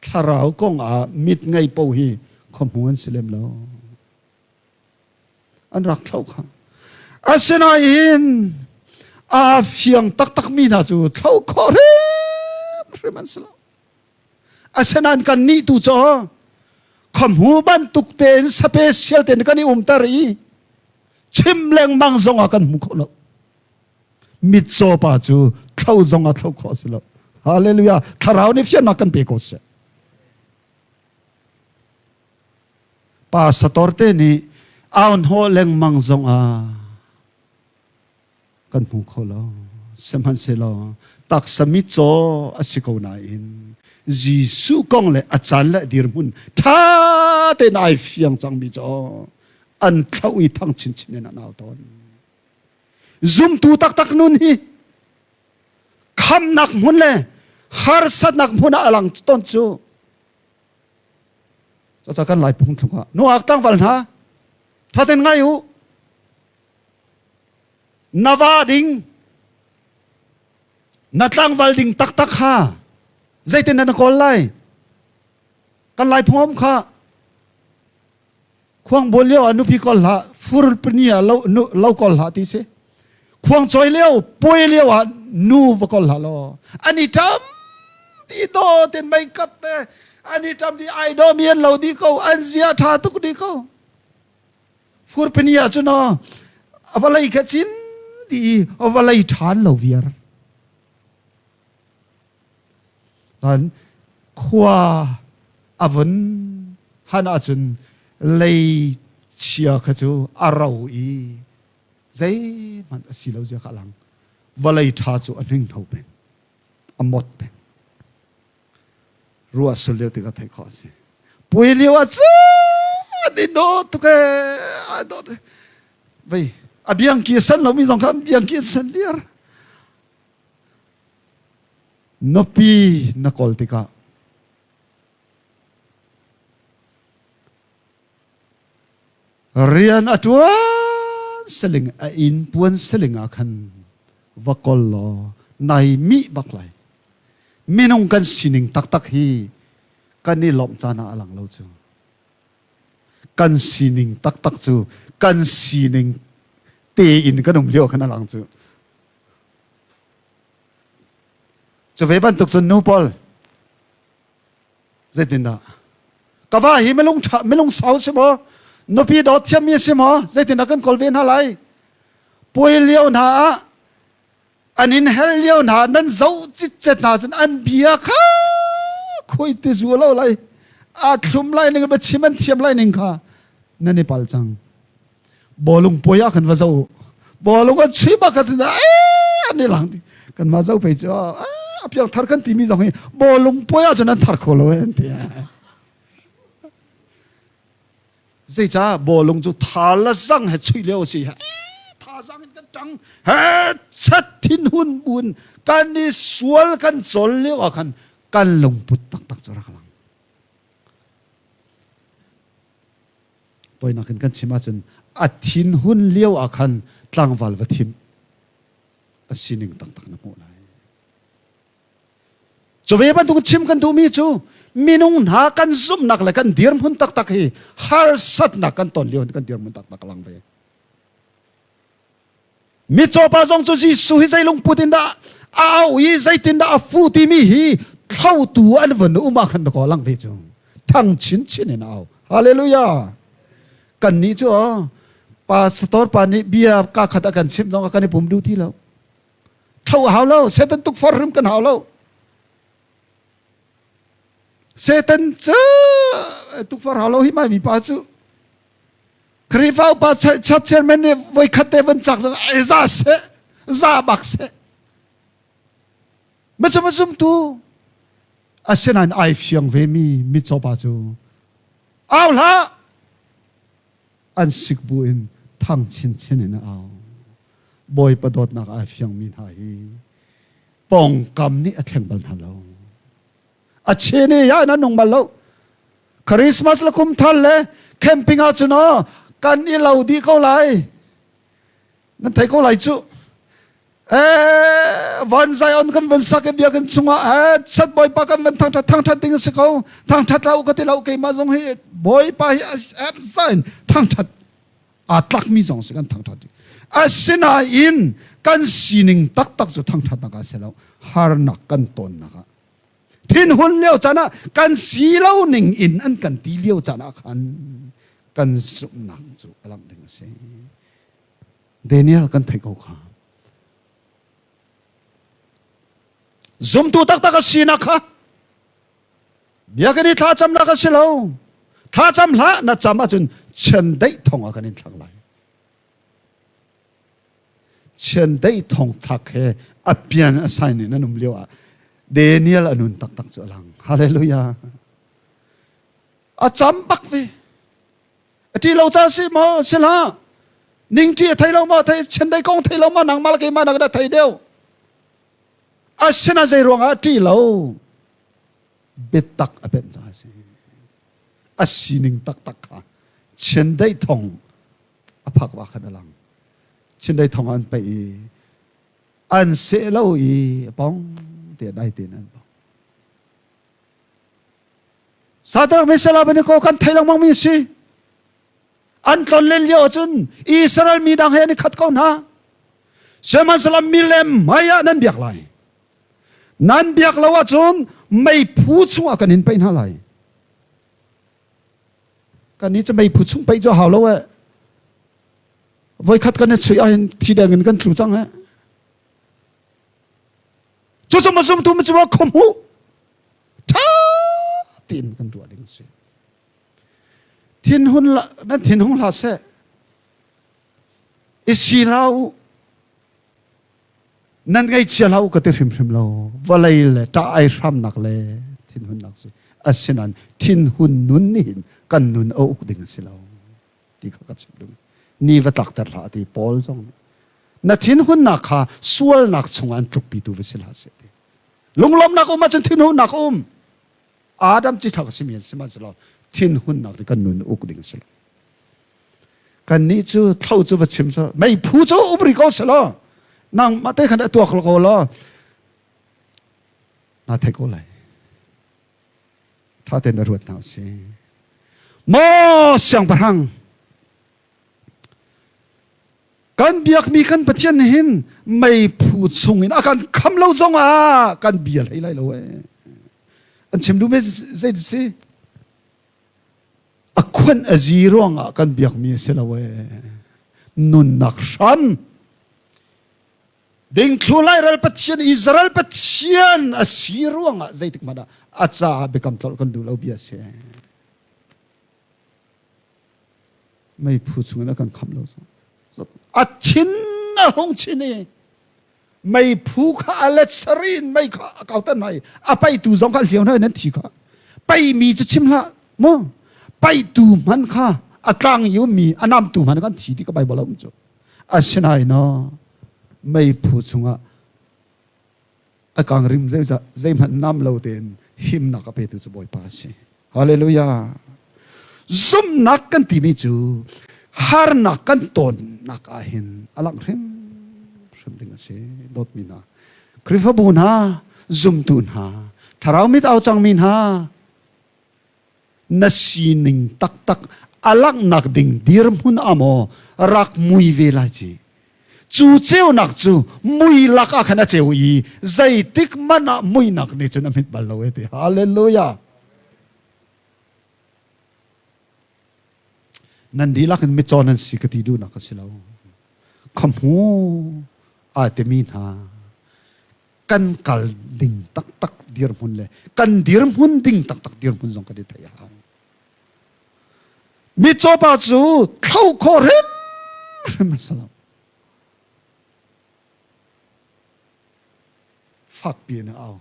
Thlarau kong ah mit ngei paoh hi khuahmu an si lem lo. An rak thloh kha. Asinain aa fiang taktakmi hna cu thloh khawh hrimhrim an si lo. Asinain kan nih tu cu khuahmu bantuk tein special tein kan i umter i chim lengmang zong ah kan hmu kho lo mitcaw pa cu thlo zong ah thlo khawh si lo hallelujah thlarau nih fiannak kan pe ko seh pa sator te nih aun ho lengmang zong ah kan hmu kho lo sihmanhsehlaw taksa mitcaw a si ko nain Jesuh kong le a caan le dirhmun ṭha tein ai fiang cangmi cu an thloh i thang chinchin in an au tawn. Zumtu taktak nun hi khamnak hmun le harsatnak hmun ah a lang tawn cu caca kan lai phung thluk ah nuak tangval hna thaten ngai u na va ding na tlangval ding taktak kha zeitin na kawl lai kan lai phung kha khuang bual lio ah nupi kawl hlah fur pani ah lo lo kawl hlah ti si khuang choi lio puai lio ah nu va kawl hlah law ani tam ti do ten makeup ani tam di ai do mi an lo di ko an zia tha tuk di ko Furpini ah cun a vawlei kha cin ti i a vawlei ṭhan lo viar. Cun khua a vun han ahcun lei chia kha cu a ro i zeihmanh a si lo zia kha a lang. Vawlei ṭha cu a hninghno peng, a mot peng. Ruah sul lio tikah theih khawh a si. Puai lio ah cun i dawh tuk ee a dawh tuk. Vei a biangki a san lomi zong kha biangki a san viar. Nupi na kawl tikah Rian a ṭuan saling a inn puan saling ah khan va kol law nai mih bak lai. Minung kan sining taktak hi kan i lawmh caan ah a lang lo cu. Kan sining taktak cu kan sining tein kan um lio khan a lang cu. Cu ve bantuk cun nu pawl Zeitindah? Ka va hi milung ṭha milung sau si maw? Nupi dawt thiammi si maw? Zeitindah kan kawl ve hna lai? Puai lio hna ah an in hel lio hna nan zoh citcet hna cun an bia kha khui ti zu lo lai a thlum lai ning ba chim an thiam lai ning kha nan i pal cang bawlung puai ah kan va zo bawlung an chim ah kan eh an i lang kan ma zo pe cu a piang thar kan timi zong hi bawlung puai ah cun an thar kho lo an ti zeica bawlung cu tha la zang he chui lio si he tha zang in kan tang he chat thin hun bun kan i sual kan chol lio ah khan kan lungput taktak cu rak lang Poinak in kan chim ahcun a thinhun lio ah khan tlangval va thim a sining taktak na hmuh lai. Cu ve bantuk chim kan duhmi cu minung hna kan zumhnak le kan dirhmun taktak hi harsatnak kan ton lio kan dirhmun taktak lang ve. Mitcaw pa zong cu Jesuh hi zei lungput in dah a auh i zeitindah a fuh timi hi thlotu an vun um ah khan dakaw lang ve cu thang chinchin in a au. Hallelujah. Kan nih cu pastor pa nih bia ka khat a kan chimh zong kan i pum duh ti lo. Thlo a hau lo, Satan tuk for hrim kan hau lo. Satan cu tukfor hau lo hi mai mi pa cu Khrihfa upa church chairman nih voikhat te van cak ai za seh za bak seh macam zumtu asinain ai fiang ve mi mitcaw pa cu au hlah an sik bu in thang chinchin in a au bawipa dawtnak ai fiang mi hna hi pawngkam nih a thleng bal hna lo A chen i ya na nung bal lo. Christmas le kum thar le camping ah cun aw kan i lo dih ko lai. Nan thei ko lai cu. Eh van Zion kan van sak i biakinn chungah eh chat bawipa kan van thangthat thangthat ding a si ko. Thangthat la u ka ti lo keimah zong hi bawipa hi em zain thangthat aa tlakmi zong si kan thangthat. Asinain kan sining taktak cu thangthatnak ah si lo harnak kan tonnak ah Thinhun lio caan ah kan si lo ning in an kan ti lio caan ah khan kan zumhnak cu a langh ding a si. Daniel kan theih ko kha. Zumtu taktak a sinak kha biakinn i thlacamnak a si lo. Thlacam hlah na cam ahcun chiandeih thong ah kan in thlak lai. Chiandeih thongthak he a pian a sign in an um lio ah Daniel a nun taktak cu a lang. Hallelujah. A cam bak ve. A ṭi lo ca si maw si hlah. Ning ṭi a thei lo maw thei chiandeih kong thei lo maw nangmah le keimah nak dah thei deuh. Asinain zei ruangah a ṭi lo. Biatak a pemh caah a si. A sining taktak kha chiandeih thong a phak wa khan a lang. Chinlei thong an paih i an seh lo i a pong te dai tein an pong. Sadrak Mesala Abednego kan thei lengmang mi si. An tlon len lio ahcun Israel mi dang he an i khat ko hna. Sihmanhsehlaw milem hmai ah nan biak lai. Nan biak lo ahcun meiphu chungah kan in paih hna lai. Kan ni cu meiphu chung paih cu hau lo eh. Voikhat kan i chuih ahhin thi deng in kan tlu cang eh. Cucu mazumtu mi cu khom hu tha tiin kan ruah ding si. Thinhun nan thinhung hlah seh. I si hlah u. Nan ngaihchia hlah u ka ti hrimhrim lo. Vawlei le ṭah ai hramnak le thinhunnak si. Asinain thinhun nun nih hin kan nun a uk ding a si lo ti kha ka chim ding. Ni va tlakter hlah ti Paul zong nih. Na thinhunnak kha sualnak chungah an tlukpitu va si hlah seh ti. Lunglawmhnak um ahcun thinhunnak um. Adam ci thak a simi an sihmanhsehlaw thinhunnak nih kan nun uk ding a si lo. Kannih cu thlo cu va chim seh meiphu cu um rih ko seh law nangmah te khan a tuak ko law naa thei ko lai. Tha tein ruat hna usih. Maw siangpahrang kan biakmi kan Pathian nih hin meiphu chungin a kan kham lo zongah kan bia hlei lai lo ee. An chim duhmi zei si? A khuan a zi ruangah kan biakmi a si lo ee. Nunnak hram Dingthlu Lairal Pathian Israel Pathian a si ruangah zeitik hmanh ah a caah biakam tlolh kan duh lo bia a si. Meiphu chungin a kan khamh lo. A thin a hung chin i meiphu kha a let sarih in mei kha a kauter hna i a paitu zong kha hliau hna in an thi kha. Paimi cu chim hlah mu. Paitu hman kha a tlang i ummi a namtu hman kan thi ti ka Bible a um cu. Asinain meiphu chungah a kangrim zeihmanh nam lo tein himnak a petu cu Bawipa a si. Hallelujah. Zumhnak kan timi cu harnak kan tonnak ah hin a langh hrimhrim ding a si. Dawtmi hna, Khrihfabu hna, zumtu hna, thlarau mit au cangmi hna, na sining taktak a langhnak ding dirhmun ah maw rak mui ve lai ci cu ceunak cu mui lak ah khan a ceu i zeitik man ah muinak nih cun a hmit bal lo e ti hallelujah nan dihlak in mitcaw nan si ka ti duhnak a si lo khamhu aa timi hna kan kal ding taktak dirhmun le kan dirhmun ding taktak dirhmun zong kan i theih a hau. Mitcaw pa cu thlo khawh hrimhrim a si lo. Fakpi in a au.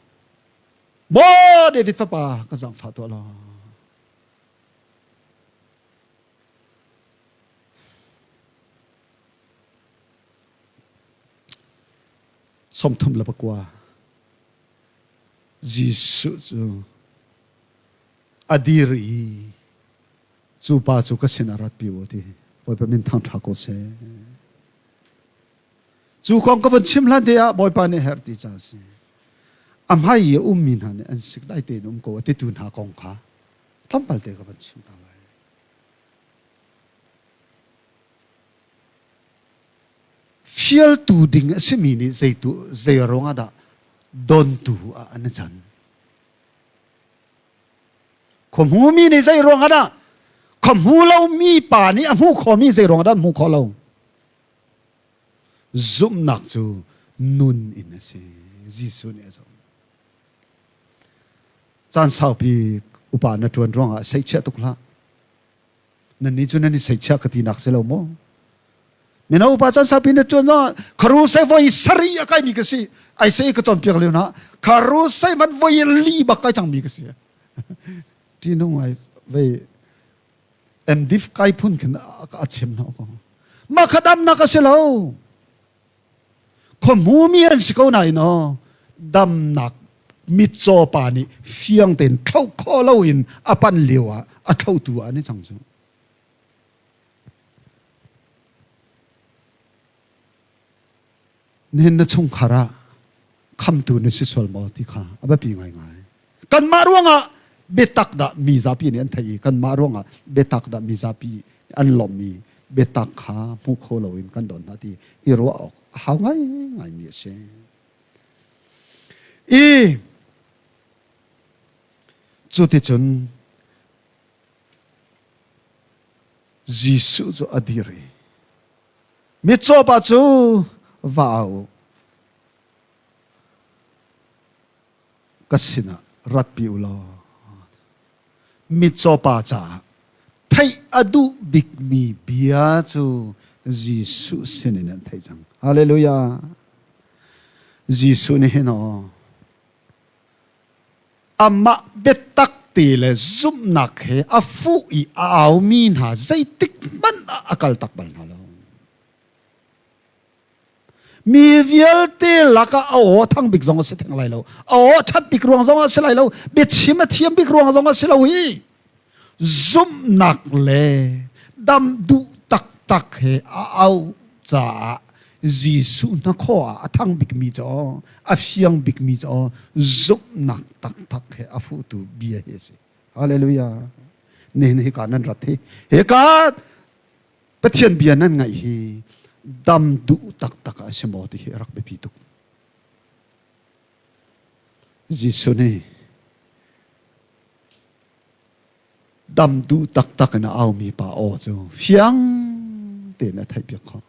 Maw David fapa ka zaangfah tuah law. 39 Jesuh cu a dir i cu pa cu ka sinah ratpi u ti Bawipa min thangṭha ko seh. Cu kong ka vun chim hlan te ah Bawipa nih herh ti ca a si. A hmai i a ummi hna nih an sik dai tein um ko a titu hna kong kha tlawmpal te ka van chim ta lai. Fialtu ding a simi nih zeitu zei ruangah dah dontu ah an i can? Khuahmumi nih zei ruangah dah khuahmu lomi pa nih a hmuh khawhmi zei ruangah dah an hmuh khawh lo? Zumhnak cu nun in a si. Jesuh nih a zumh. Caan saupi upa na ṭuan ruangah seihchiah tuk hlah. Nannih cu nan i seihchiah ka tinak si lo maw? Mino upa caan saupi na ṭuan zongah kharu sei voi sarih a kaimi ka si. Ai sei ka cawnpiak lio na kharu sei man voi li bak kai cangmi ka si. Ṭihnung ai vei MDIF kai phun khin a chim hna ko. Mah kha damnak a si lo. Khuahmumi an si ko nain aw damnak mitcaw pa nih fiang tein thloh khawh loin a pan lio ah a thlotu ah an i cang cu. Nihin na chungkhar ah khamtu na si sual maw ti kha a biapi ngaingai. Kanmah ruangah biatak dah mi zapi nih an theih i kanmah ruangah biatak dah mi zapi an lawmh i biatak kha hmu kho loin kan don hna ti i ruah awk a hau ngaingaimi a si. I cuticun Jesuh cu a dir i mitcaw pa cu va au u ka sinah ratpi u law mitcaw pa caah theih a duh bikmi bia cu Jesuh sinin an theih cang. Hallelujah. Jesuh nih hin aw amah biatak te le zumhnak he a fuh i a aumi hna zeitik hmanh ah a kal tak bal hna lo. Mi vialte lakah a aw thang bik zong a si theng lai lo. A aw ṭhat bik ruang zong a si lai lo. Biachim a thiam bik ruang zong a si lo hi. Zumhnak le dam duh taktak. taktak he a auh caah Jesuh hnakhaw ah a thang bikmi cu a fiang bikmi cu zumhnak taktak he a fuhtu bia hi a si. Hallelujah. Nihin hika nan rat hi hika Pathian bia nan ngaih hi dam duh taktak a si maw ti hi a rak biapi tuk. Jesuh nih dam duh taktak in a aumi pa aw cu fiang tein a theihpiak khawh.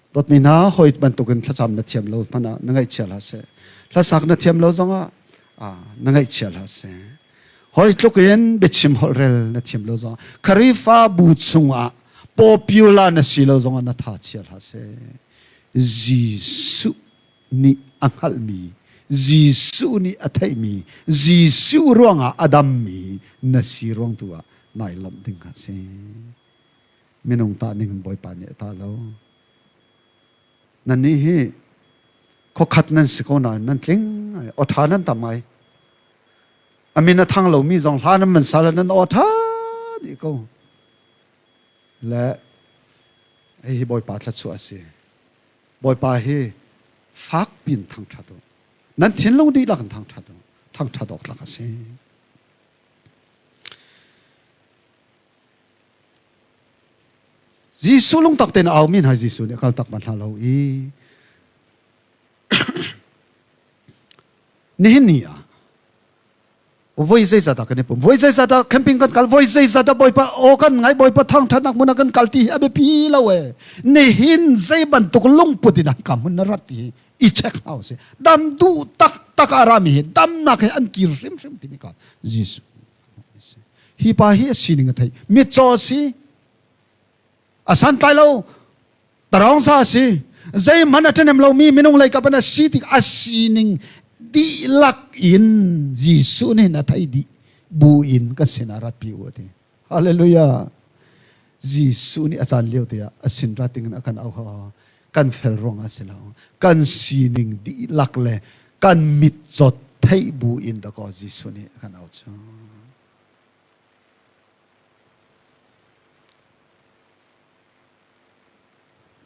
Dawtmi hna, hawi bantukin thlacam na thiam lo hmanh ah na ngaihchia hlah seh. Hlasak na thiam lo zongah na ngaihchia hlah seh. Hawi tluk in biachim holhrel na thiam lo zongah Khrihfabu chungah popular na si lo zongah na tha chia hlah seh. Jesuh nih a hngalhmi, Jesuh nih a theihmi, Jesuh ruangah a dammi na si ruang tu ah nai lawmh ding kha a si. Minung tah ning in Bawipa nih a tah lo. Nannih hi khuakhat nan si ko nain nan tling aw ṭha nan tam ngai. A min a thang lomi zong hla nan man sal nan aw ṭha dih ko. Le hihi Bawipa thluachuah a si. Bawipa hi fak piin thangṭhat u. Nan thinlung dihlak in thangṭhat u. Thangṭhat awk tlak a si. Jesuh lungtak tein a aumi hna Jesuh nih a kal tak bal hna lo i nihin ni ah voi zeizat dah kan i pum voi zeizat dah camping kan kal voi zeizat dah bawipa aw kan ngai bawipa thangṭhatnak hmun ah kan kal ti hi a biapi lo e nihin zei bantuk lungput in ka hmun na rat ti hi i check hna usih dam duh taktak a rami hi damnak he an kir hrimhrim timi ka Jesuh hi pa hi a sining a theih mitcaw a si a santlai lo tarawng sa a si zeihmanh a ṭhahnem lomi minung lei kap in a si tik a sining dihlak in Jesuh nih a thei dih bu in ka sinah ratpi u a ti hallelujah Jesuh nih a caan lio te ah a sin rat ding in a kan auh kan fel ruang ah si lo kan sining dihlak le kan mitcawt theih bu in dakaw Jesuh nih a kan auh cu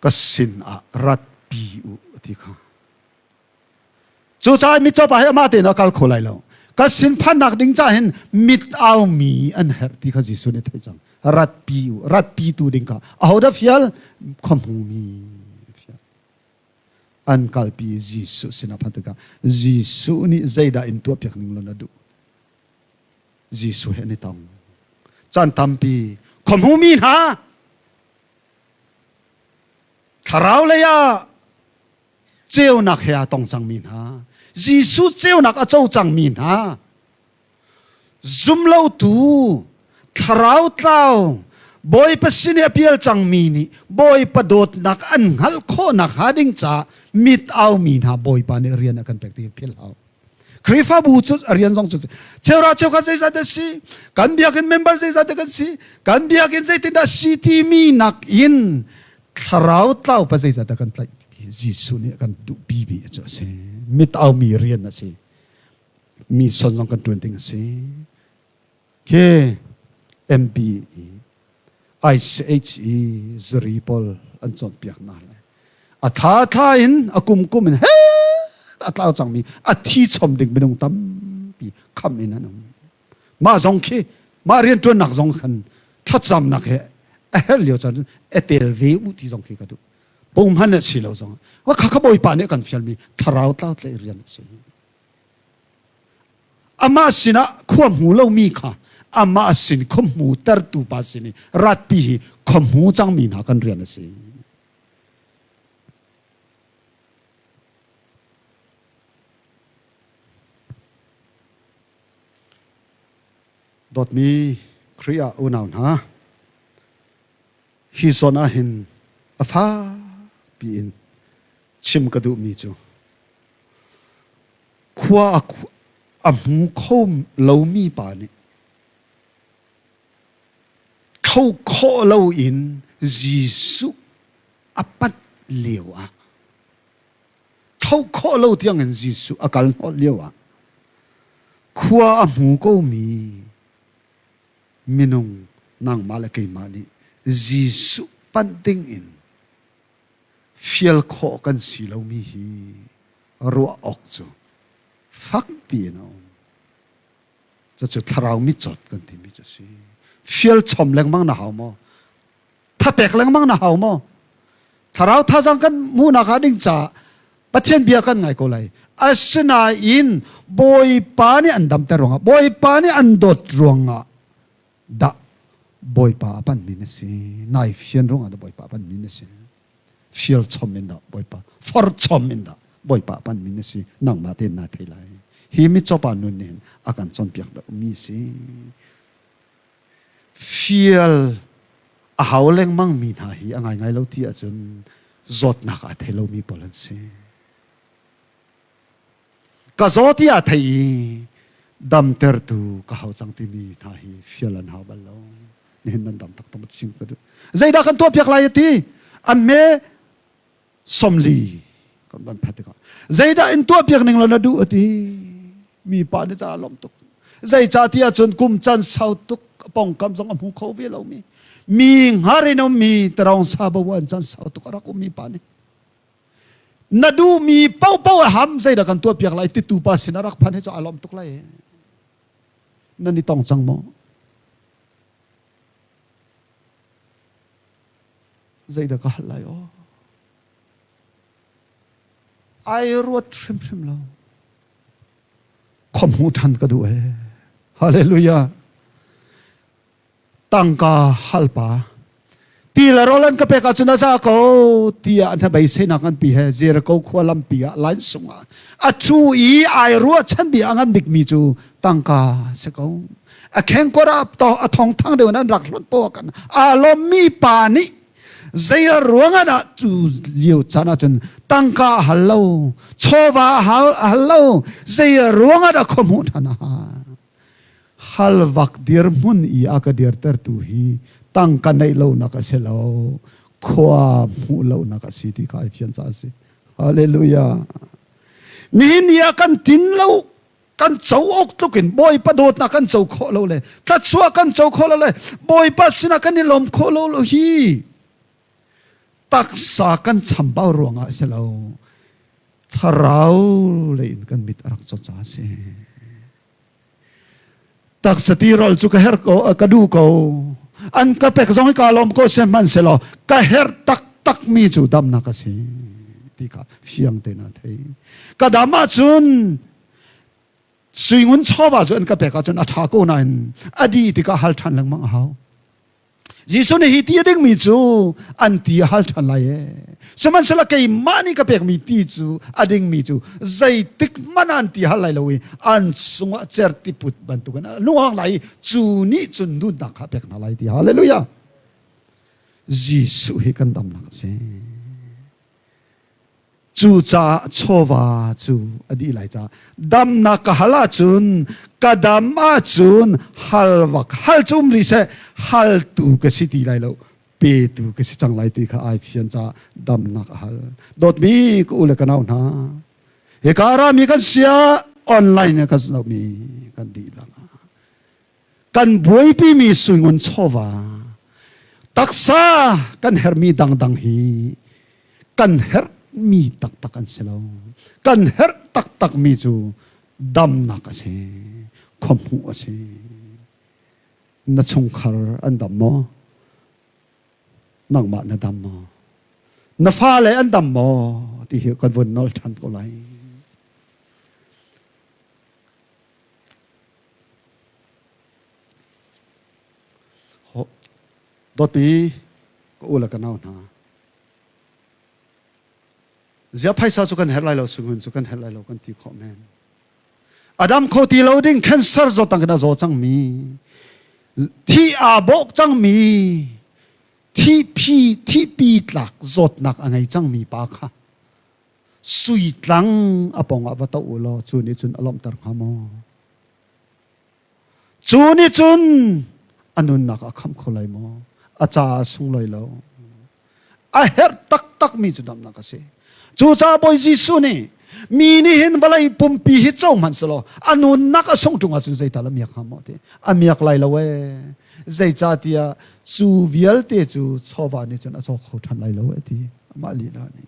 Ka sin ah ratpi u a ti kha. Cucaah mitcaw pa hi amah tein a kal kho lai lo. Ka sin phannak ding ca hin mit aumi an herh ti kha Jesuh nih a theih cang. Ratpi u, ratpi tu ding kha ahodah fial? Khuahmumi fial. An kalpi Jesuh sinah phan tikah Jesuh nih zeidah in tuahpiak ning law na duh? Jesuh he an i tong. Caan tampi khuahmumi hna thlarau lei ah ceunak he aa tong cangmi hna Jesuh ceunak a co cangmi hna zumlotu thlarau tlau Bawipa sin i a pial cangmi nih Bawipa dawtnak an hngalh khawhnak hnga ding caah mit aumi hna Bawipa nih rian a kan pek ti philh hau. Khrihfabu cu a rian zong cu cheura cheukhat zeizat dah si kan biakinn member zeizat dah kan si kan biakinn zeitindah si timi nak in thlarau tlau pa zeizat dah kan tlaih Jesuh nih a kan duhpi mi cu a si mit aumi rian a si mi son zong kan tuan ding a si Khi MP i ICH i zuri pawl an cawnpiak hna le a thla thla in a kum kum in he a tlau cangmi a thi chom ding minung tampi kham in an um. Mah zong khi mah rianṭuannak zong khan thlacamnak he a herh lio caan e tel ve u ti zong khi ka duh. Pung hman a si lo zong wa kha kha Bawipa nih a kan fialmi thlarau tlau tlaih rian a si. Amah sinah khua hmu lomi kha amah sin khua hmu tertu pa sin i ratpi hi khua hmu cangmi hna kan rian a si. Dawtmi Khrih ah unau hna, hi zawn ah hin a fakpi in chim ka duhmi cu Khua a hmu kho lomi pa nih tho khawh loin Jesuh a panh lio ah tho khawh lo tiangin Jesuh a kal hnawh lio ah khua a hmu komi minung nangmah le keimah nih Jesuh panh ding in fial khawh kan si lomi hi ruah awk cu fakpi in a um. Cucu thlarau mitcawt kan timi cu a si. Fial chom lengmang na hau maw? Thapek lengmang na hau maw? Thlarau thazang kan hmuhnak ah ding caah Pathian bia kan ngai ko lai. Asinain Bawipa nih an damter ruangah, Bawipa nih an dawt ruangah dah Bawipa a panmi na si. Nai fian ruangah dah Bawipa a panmi na si. Fial chom in dah Bawipa, for chom in dah Bawipa a panmi na si. Nangmah tein naa thei lai. Hi mitcawpa nun nih hin a kan cawnpiak mi si. Fial a hau lengmang mi hna hi a ngaingai lo ti ahcun zawtnak aa thei lomi pawl an si. Ka zaw ti aa thei i damtertu ka hau cang timi hna hi fial an hau bal lo. Nihin nan dam taktak chim ka duh. Zeidah kan tuahpiak lai a ti? An me 40 kan van phat tikah zeidah in tuahpiak ning law na duh a ti mi pa nih ca lawm tuk zeicah ti ahcun kum can sau tuk pongkam zong a hmu kho ve lomi mi hngar in ummi tarong sa bo an can sau tuk a rak ummi pa nih na duhmi paohpaoh a ham zeidah kan tuahpiak lai titu pa sin a rak phan hi cu a lawm tuk lai nan i tong cang maw Zeidah ka hal lai aw? Ai ruat hrimhrim lo. Khom hmu ṭhan ka duh ee. Hallelujah. Tangka hal pa. Ti le rawl an ka pek ahcun a za ko tiah an beiseinak an pi he Jericho khua lampi ah line sung ah a cu i ai ruahchan bia a ngan bikmi cu tangka si ko. A khengkor ah a thong thang deuh in an rak hlonh poah kan aa lawmmi pa nih zei a ruang ah dah cu lio caan ahcun tangka a hal lo chawva a hal lo zei a ruang ah dah khuahmuh ṭhan a hal halvak dirhmun i a ka dirtertu hi tangka neih lonak a si lo khua hmuh lonak a si ti kha ai fian caah a si hallelujah nihin ni ah kan tin lo kan co awk tluk in Bawipa dawtnak kan co khawh lo le thluachuah kan co khawh lo le Bawipa sinah kan i lawm khawh lo lo hi taksa kan chambau ruangah a si lo thlarau lei in kan mit a rak caw ca a si taksa tirawl cu ka her ko ka duh ko an ka pek zong hi ka lawm ko sihmanhsehlaw ka herh taktak mi cu damnak a si ti kha fiang tein a thei ka dam ahcun suingun chawva cu an ka pek ahcun a ṭha ko nain a dih tikah hal ṭhan lengmang a hau Jesuh nih hi ti a dingmi cu an ti a hal ṭhan lai ee. Sihmanhsehlaw keimah nih ka pekmi ti cu a dingmi cu zeitik hmanh an ti hal lai lo i an sungah certi put bantukin a luang lai i cu nih cun nunnak kha pek hna lai ti hallelujah. Jesuh hi kan damnak a si. Cucaah chawva cu a dih lai caah damnak ka hal ahcun ka dam ahcun hal vak hal cu um rih seh haltu ka si ti lai lo petu ka si cang lai ti kha ai fian caah damnak a hal dawtmi ka u le ka nau hna hika rami kan sia online kan zohmi kan dihlak kan buaipimi suingun chawva taksa kan hermi dangdang hi kan herhmi taktak an si lo kan herh taktakmi cu damnak a si khuahmuh a si na chungkhar an dam maw nangmah na dam maw na fale an dam maw ti hi kan vun nawl ṭhan ko lai Dawtmi ka u le ka nau hna. Zia phaisa cu kan herh lai lo, sunghun cu kan herh lai lo kan ti khawh men. Adam kho ti lo ding cancer zawt ang a zaw cangmi, thi aa bawk cangmi, thi phi thi pi tlak zawtnak a ngei cangmi pa kha sui tlang a pong ah va to u law cu nih cun a lawmhter hnga maw? Cu nih cun a nunnak a khamh kho lai maw? A caah a sunglawi lo. A herh taktakmi cu damnak a si. Cucaah Bawi Jesuh nih mi nih hin vawlei pumpi hi co hmanh selaw a nunnak a sungh ṭung ahcun zeital a miak hnga maw ti a miak lai lo ee. Zeicahtiah cu vialte cu chawva nih cun a cawk kho ṭhan lai lo a ti. Amah lila nih.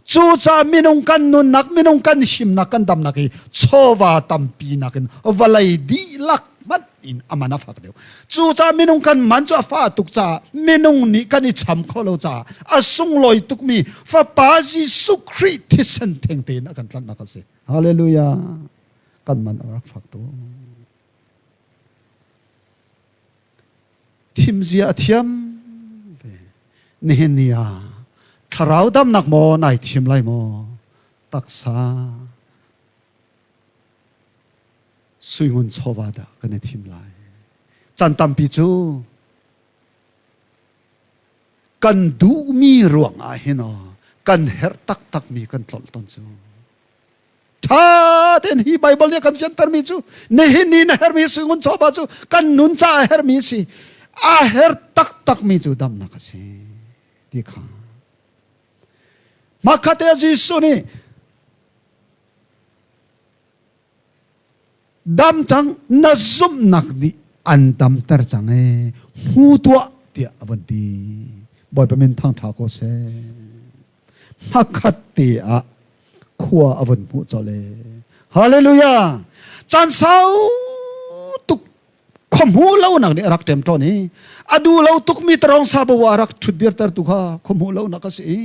Cucaah minung kan nunnak, minung kan himnak, kan damnak hi chawva tampi nakin vawlei dihlak hmanh in a man a fak deuh. Cucaah minung kan man cu a fah tuk caah minung nih kan i cham kho lo caah a sunglawi tukmi Fapa Jesuh Khrih thisen theng tein a kan tlanhnak a si. Hallelujah. Kan man a rak fak tuk. Thimzia a thiam ve. Nihin ni ah thlarau damnak maw nai thim lai maw? Taksa suingun chawva dah kan i thim lai. Chan tampi cu kan duhmi ruang ah hin aw kan herh taktakmi kan tlolh ton cu. Ṭha tein hi Baibal nih a kan fiantermi cu nihin ni na hermi suingun chawva cu kan nun caah a hermi a si. A her taktakmi cu damnak a si ti kha. Hmakhat te Jesuh nih dam cang na zumhnak nih an damter cang ee hmu tuah tiah a vun ti. Bawipa min thangṭha ko seh. Hmakhat te ah khua a vun hmuh colh ee. Hallelujah! Caan sau tuk khua hmuh lonak nih a rak ṭem ṭawn i a duh lo tukmi tarong sabo a rak ṭhutdirter tu kha khua hmuh lonak a si i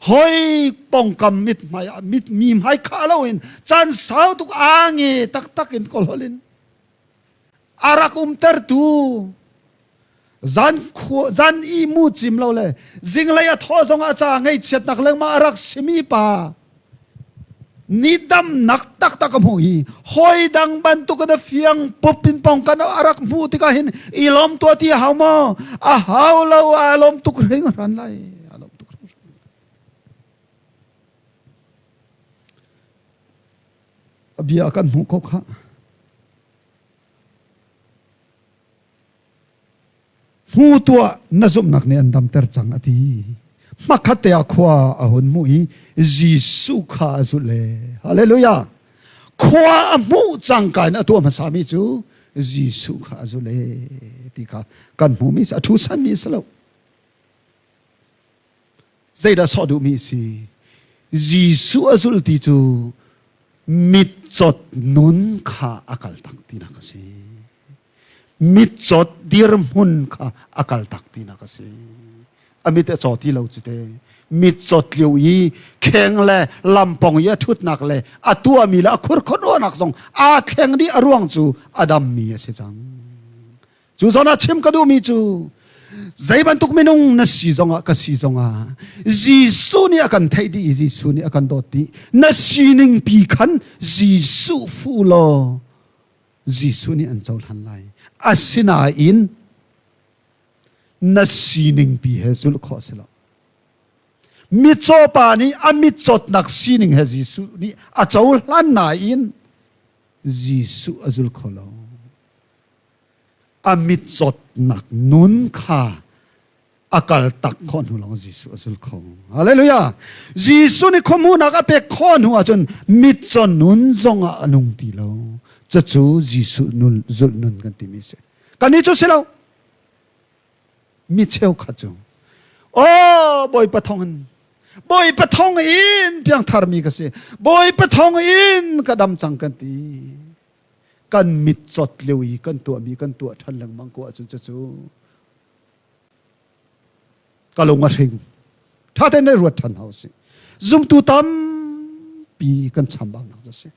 hoi pongkam mit hmai ah mit mi hmai khah loin caan sau tuk aa nge taktak in kawlhol in a rak umtertu zan khua zan i mu cim lo le zinglei a thaw zong a ca ngaihchiatnak lengmang a rak simi pa ni damnak taktak a hmuh hi hawi dang bantuk in a fiang pup in pong kan a rak hmuh tikah hin i lawm tuah ti a hau maw? A hau lo, a lawm tuk hringhran lai. A lawm tuk hringhran. A bia kan hmuh ko kha. Hmu tuah na zumhnak nih an damter cang a ti. Hmakhat te ah khua a hun hmuh i Jesuh kha a zulh le Hallelujah. Khua a hmuh cangka in a tuah hmasami cu Jesuh kha a zulh e ti kha kan hmuhmi a thu sanmi a si lo. Zeidah sawh duhmi a si? Jesuh a zulh ti cu mitcawt nun kha a kal tak tinak a si. Mitcawt dirhmun kha a kal tak tinak a si. A mit a caw ti lo cu te. Mitcawt lio i kheng le lampong i a ṭhutnak le a tuahmi le a khurkhuaruahnak zong aa thleng dih a ruang cu a dammi a si cang. Cu zawn ah chim ka duhmi cu zei bantuk minung na si zongah ka si zongah Jesuh nih a kan theih dih i Jesuh nih a kan dawt dih. Na sining pi khan Jesuh fu law Jesuh nih an cohlan lai. Asinain na sining pi he zulh khawh si lo. Mitcaw pa nih a mitcawtnak sining he Jesuh nih a cohlan nain Jesuh a zul kho lo. A mitcawtnak nun kha a kal tak khawh hnu lawng Jesuh a zul kho. Hallelujah! Jesuh nih khuamuhnak a pek khawh hnu ahcun mitcaw nun zong ah a nung ti lo. Cucu Jesuh nun zulh nun kan timi si. Kannih cu si lo. Mi cheukhat cu Oh, Bawipa thawng in Bawipa thawng in piangthar mi ka si. Bawipa thawng in ka dam cang kan ti. Kan mit cawt lio i kan tuahmi kan tuah ṭhan lengmang ko ahcun cucu ka lung a hring ṭha tein ruat ṭhan hau si zumtu tampi kan chambaunak cu si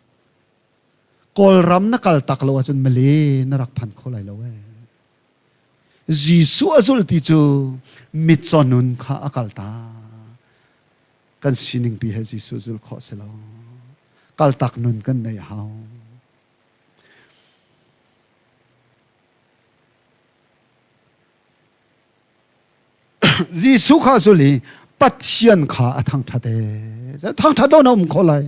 kawlram na kal tak lo ahcun male na rak phan kho lai lo ee Jesuh a zul ti cu mitcaw nun kha a kal ta kan sining pi he Jesuh zul khawh si lo kaltak nun kan nei hau Jesuh kha zul i Pathian kha a thangṭhat ee. Thangṭhat lo na um kho lai.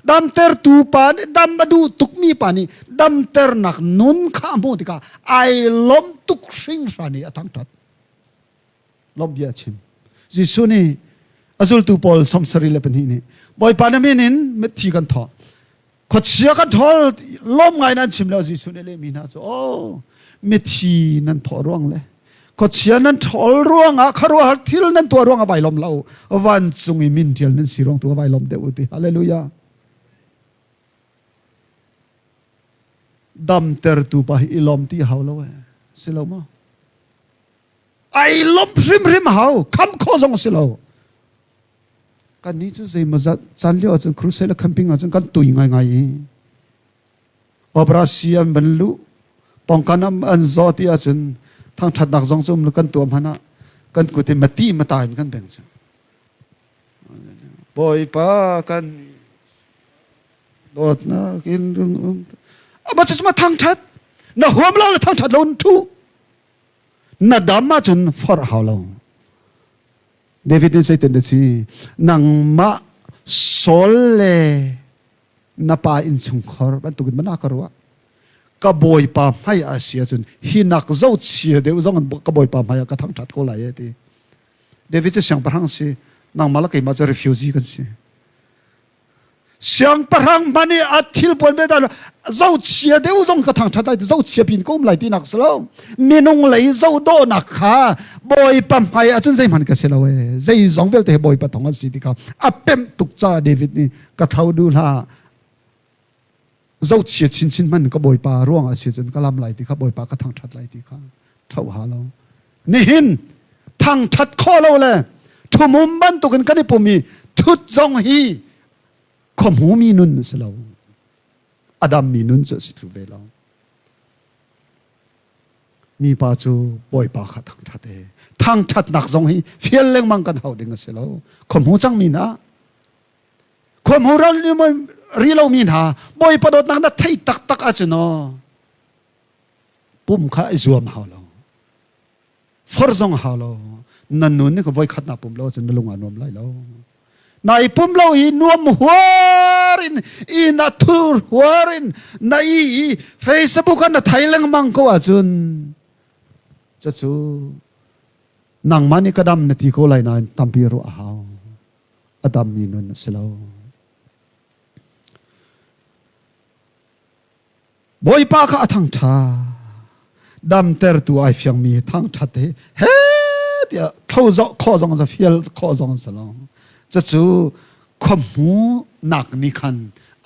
Damtertu pa nih dam a duh tukmi pa nih damternak nun kha a hmuh tikah ai lawm tuk hringhran i a thangṭhat. Lawmh bia a chim. Jesuh nih a zultu pawl 74 nih Bawipa na min in mitthi kan thawh. Khuachia kan ṭhawl lawm ngai nan chim lo Jesuh nih lehmi hna cu oh mithi nan thawh ruang le. Khuachia nan ṭhawl ruangah khuaruahhar thil nan tuah ruangah vai lawm hlah u. Vancung i min ṭial nan si ruang tu ah vai lawm deuh u ti. Hallelujah. Damtertu pa hi i lawm ti hau lo eh. Si lo maw? Ai lawmh hrimhrim hau. Kham khawh zong si lo. Kan nih cu zeimawzat caan lio ahcun crusade le camping ahcun kan tui ngaingai i operasi an van luh pongkan an zaw ti ahcun thangṭhatnak zong cu um kan tuah hmanh ah kan kut in mati mata in kan beng cu. Bawipa kan dawtnak in ama cu ma thangṭhat na huam lo le thangṭhat lo thu na dam ahcun forh hau lo. David nih zeitin a si? Nangmah Saul le na pa innchungkhar bantukin mana ka ruah. Ka bawipa hmai ah si ahcun hi nak zohchia deuh zong in ka bawipa hmai ah ka thangṭhat ko lai e ti. David cu siangpahrang si, nangmah le keimah cu refugee kan si. Siangpahrang hmanh i a thil puan ve dah zohchia deuh zong ka thangṭhat lai zohchia pin ka um lai tinak si lo. Minung lei zohdawhnak kha Bawipa hmai ahcun zeihmanh ka si lo ee. Zei zong vialte hi Bawipa thong an si ti kha a pemh tuk ca David nih ka thlo duh hlah. Zohchia chinchin hmanh ka Bawipa ruang ah si cun ka lam lai ti kha Bawipa ka thangṭhat lai ti kha thlo ha lo. Nihin thangṭhat khawh lo le ṭhumum bantukin kan i pum i ṭhut zong hi khuahmumi nun a si lo. A dammi nun cu a si thlu ve lo. Mipa cu Bawipa kha thangṭhat e. Thangṭhatnak zong hi fial lengmang kan hau ding a si lo. Khuahmu cangmi hna, khuahmu ral ri lomi hna, Bawipa dawtnak na thei taktak ahcun aw, pum kha i zuam hau lo. For zong hau lo. Na nun nih ka voikhat na pum lo cun na lung a nuam lai lo. Na i pum lo i nuam huar in i na thur huar in na i i Facebook ah na thai lengmang ko ahcun cucu nangmah nih ka dam na ti ko lai nain tampi ruah a hau. A dammi nun a si lo. Bawipa kha a thangṭha. Damtertu ai fiangmi thangṭhat hi he tiah thlo zoh khawh zong za fial khawh zong an si lo. Cucu khuahmu nak nih khan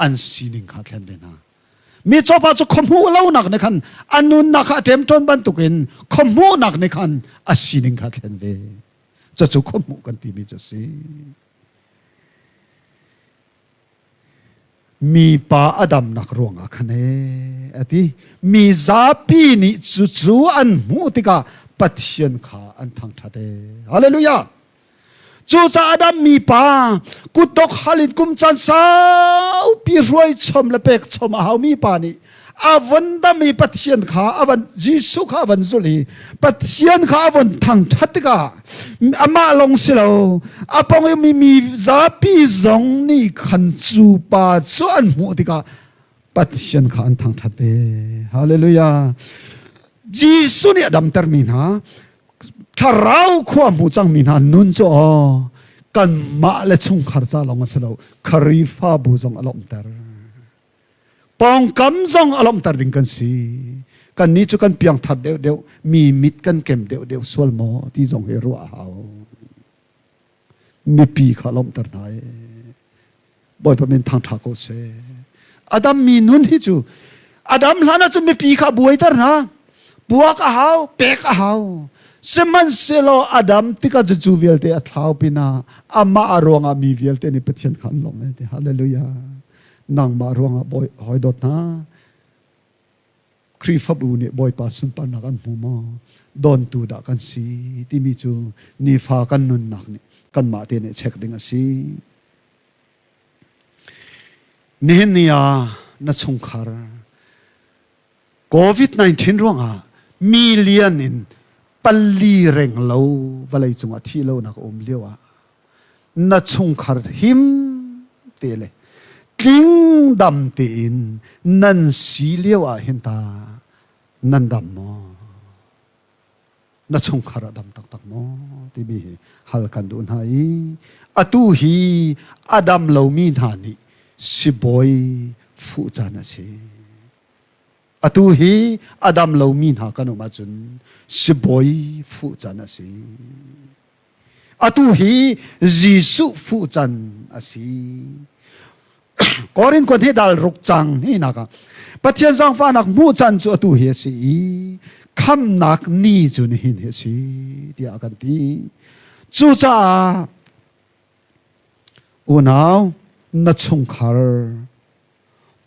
an sining kha thlen ve hna. Mi cawpa cu khuahmu lonak nih khan a nunnak kha a ṭemṭawn bantukin khuahmuhnak nih khan a sining kha thlen ve. Cucu khuahmuh kan timi cu a si. Mipa a damnak ruangah khan ee a ti. Mi zapi nih cucu an hmuh tikah Pathian kha an thangṭhat ee. Hallelujah! Cucaah Adam mipa kutdok hal in kum caan saupi hruai chom le pek chom a haumi pa nih a von dam i Pathian kha a van Jesuh kha a van zulh i Pathian kha a von thangṭhat tikah amah lawng si lo a pong i mi mi zapi zong nih khan cu pa cu an hmuh tikah Pathian kha an thangṭhat ve. Hallelujah. Jesuh nih a damtermi hna thlarau khua hmu cangmi hna nun cu aw kanmah le chungkhar ca lawng a si lo Khrihfabu zong a lawmhter. Pawngkam zong a lawmhter ding kan si. Kannih cu kan piangthar deuhdeuh, mi mit kan kem deuhdeuh sual maw ti zong hi ruah a hau. Mipi kha lawmhter hna e. Bawipa min thangṭha ko seh. Adam mi nun hi cu Adam hlan ah cun mipi kha buaiter hna. Puak a hau, pek a hau. Sihmanhsehlaw Adam tikah cu cu vialte a thlau pinah amah a ruangah mi vialte nih Pathian kha an lawmh e ti. Hallelujah. Nangmah ruangah bawi hawi dawt hna Khrihfabu nih Bawipa sunparnak an hmu maw? Dawntu dah kan si timi cu nifa kan nunnak nih kanmah te nih check ding a si. Nihin ni ah na chungkhar COVID-19 ruangah million in pali reng lo vawlei cungah thi lonak a um lio ah na chungkhar him te le tling dam tein nan si lio ah hin ta nan dam maw na chungkhar a dam taktak maw timi hi hal kan duh hna i atu hi a dam lomi hna nih sibawi fuh caan a si. Atu hi a dam lomi hna kan um ahcun sibawi fuh can a si. Atu hi Jesuh fuh can a si. Korin kuan hi dal ruk cang hi nak ah Pathian zaangfahnak hmuh can cu atu hi a si i khamnak ni cu nihin hi a si tiah a kan ti. Cucaah unau na chungkhar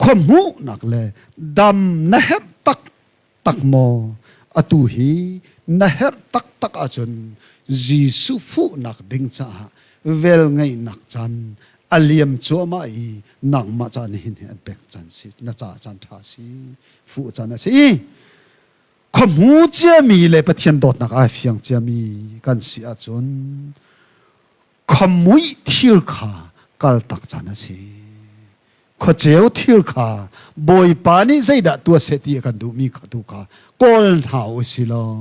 khuahmuhnak le dam na herh taktak maw? Atu hi na herh taktak ahcun Jesuh fuhnak ding caah velngeihnak caan a liam cuahmah i nangmah ca nihin hi an pek caan si na caah caan ṭha si fuh caan a si. Khuahmu ciami le Pathian dawtnak ai fiang ciami kan si ahcun khuamuih thil kha kaltak caan a si. Khuaceu thil kha Bawipa nih zeidah tuah seh ti a kan duhmi kha tu kha kawl hna u si law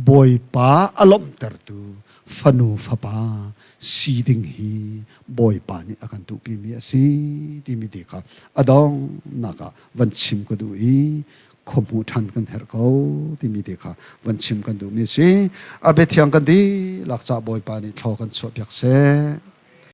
Bawipa a lawmhtertu fanu fapa si ding hi Bawipa nih a kan duhpimi a si timi te kha a donghnak ah van chim ka duh i khuahmuh ṭhan kan herh ko timi te kha van chim kan duhmi a si. A biathiang kan dihlak ca Bawipa nih thlaw kan chuahpiak seh.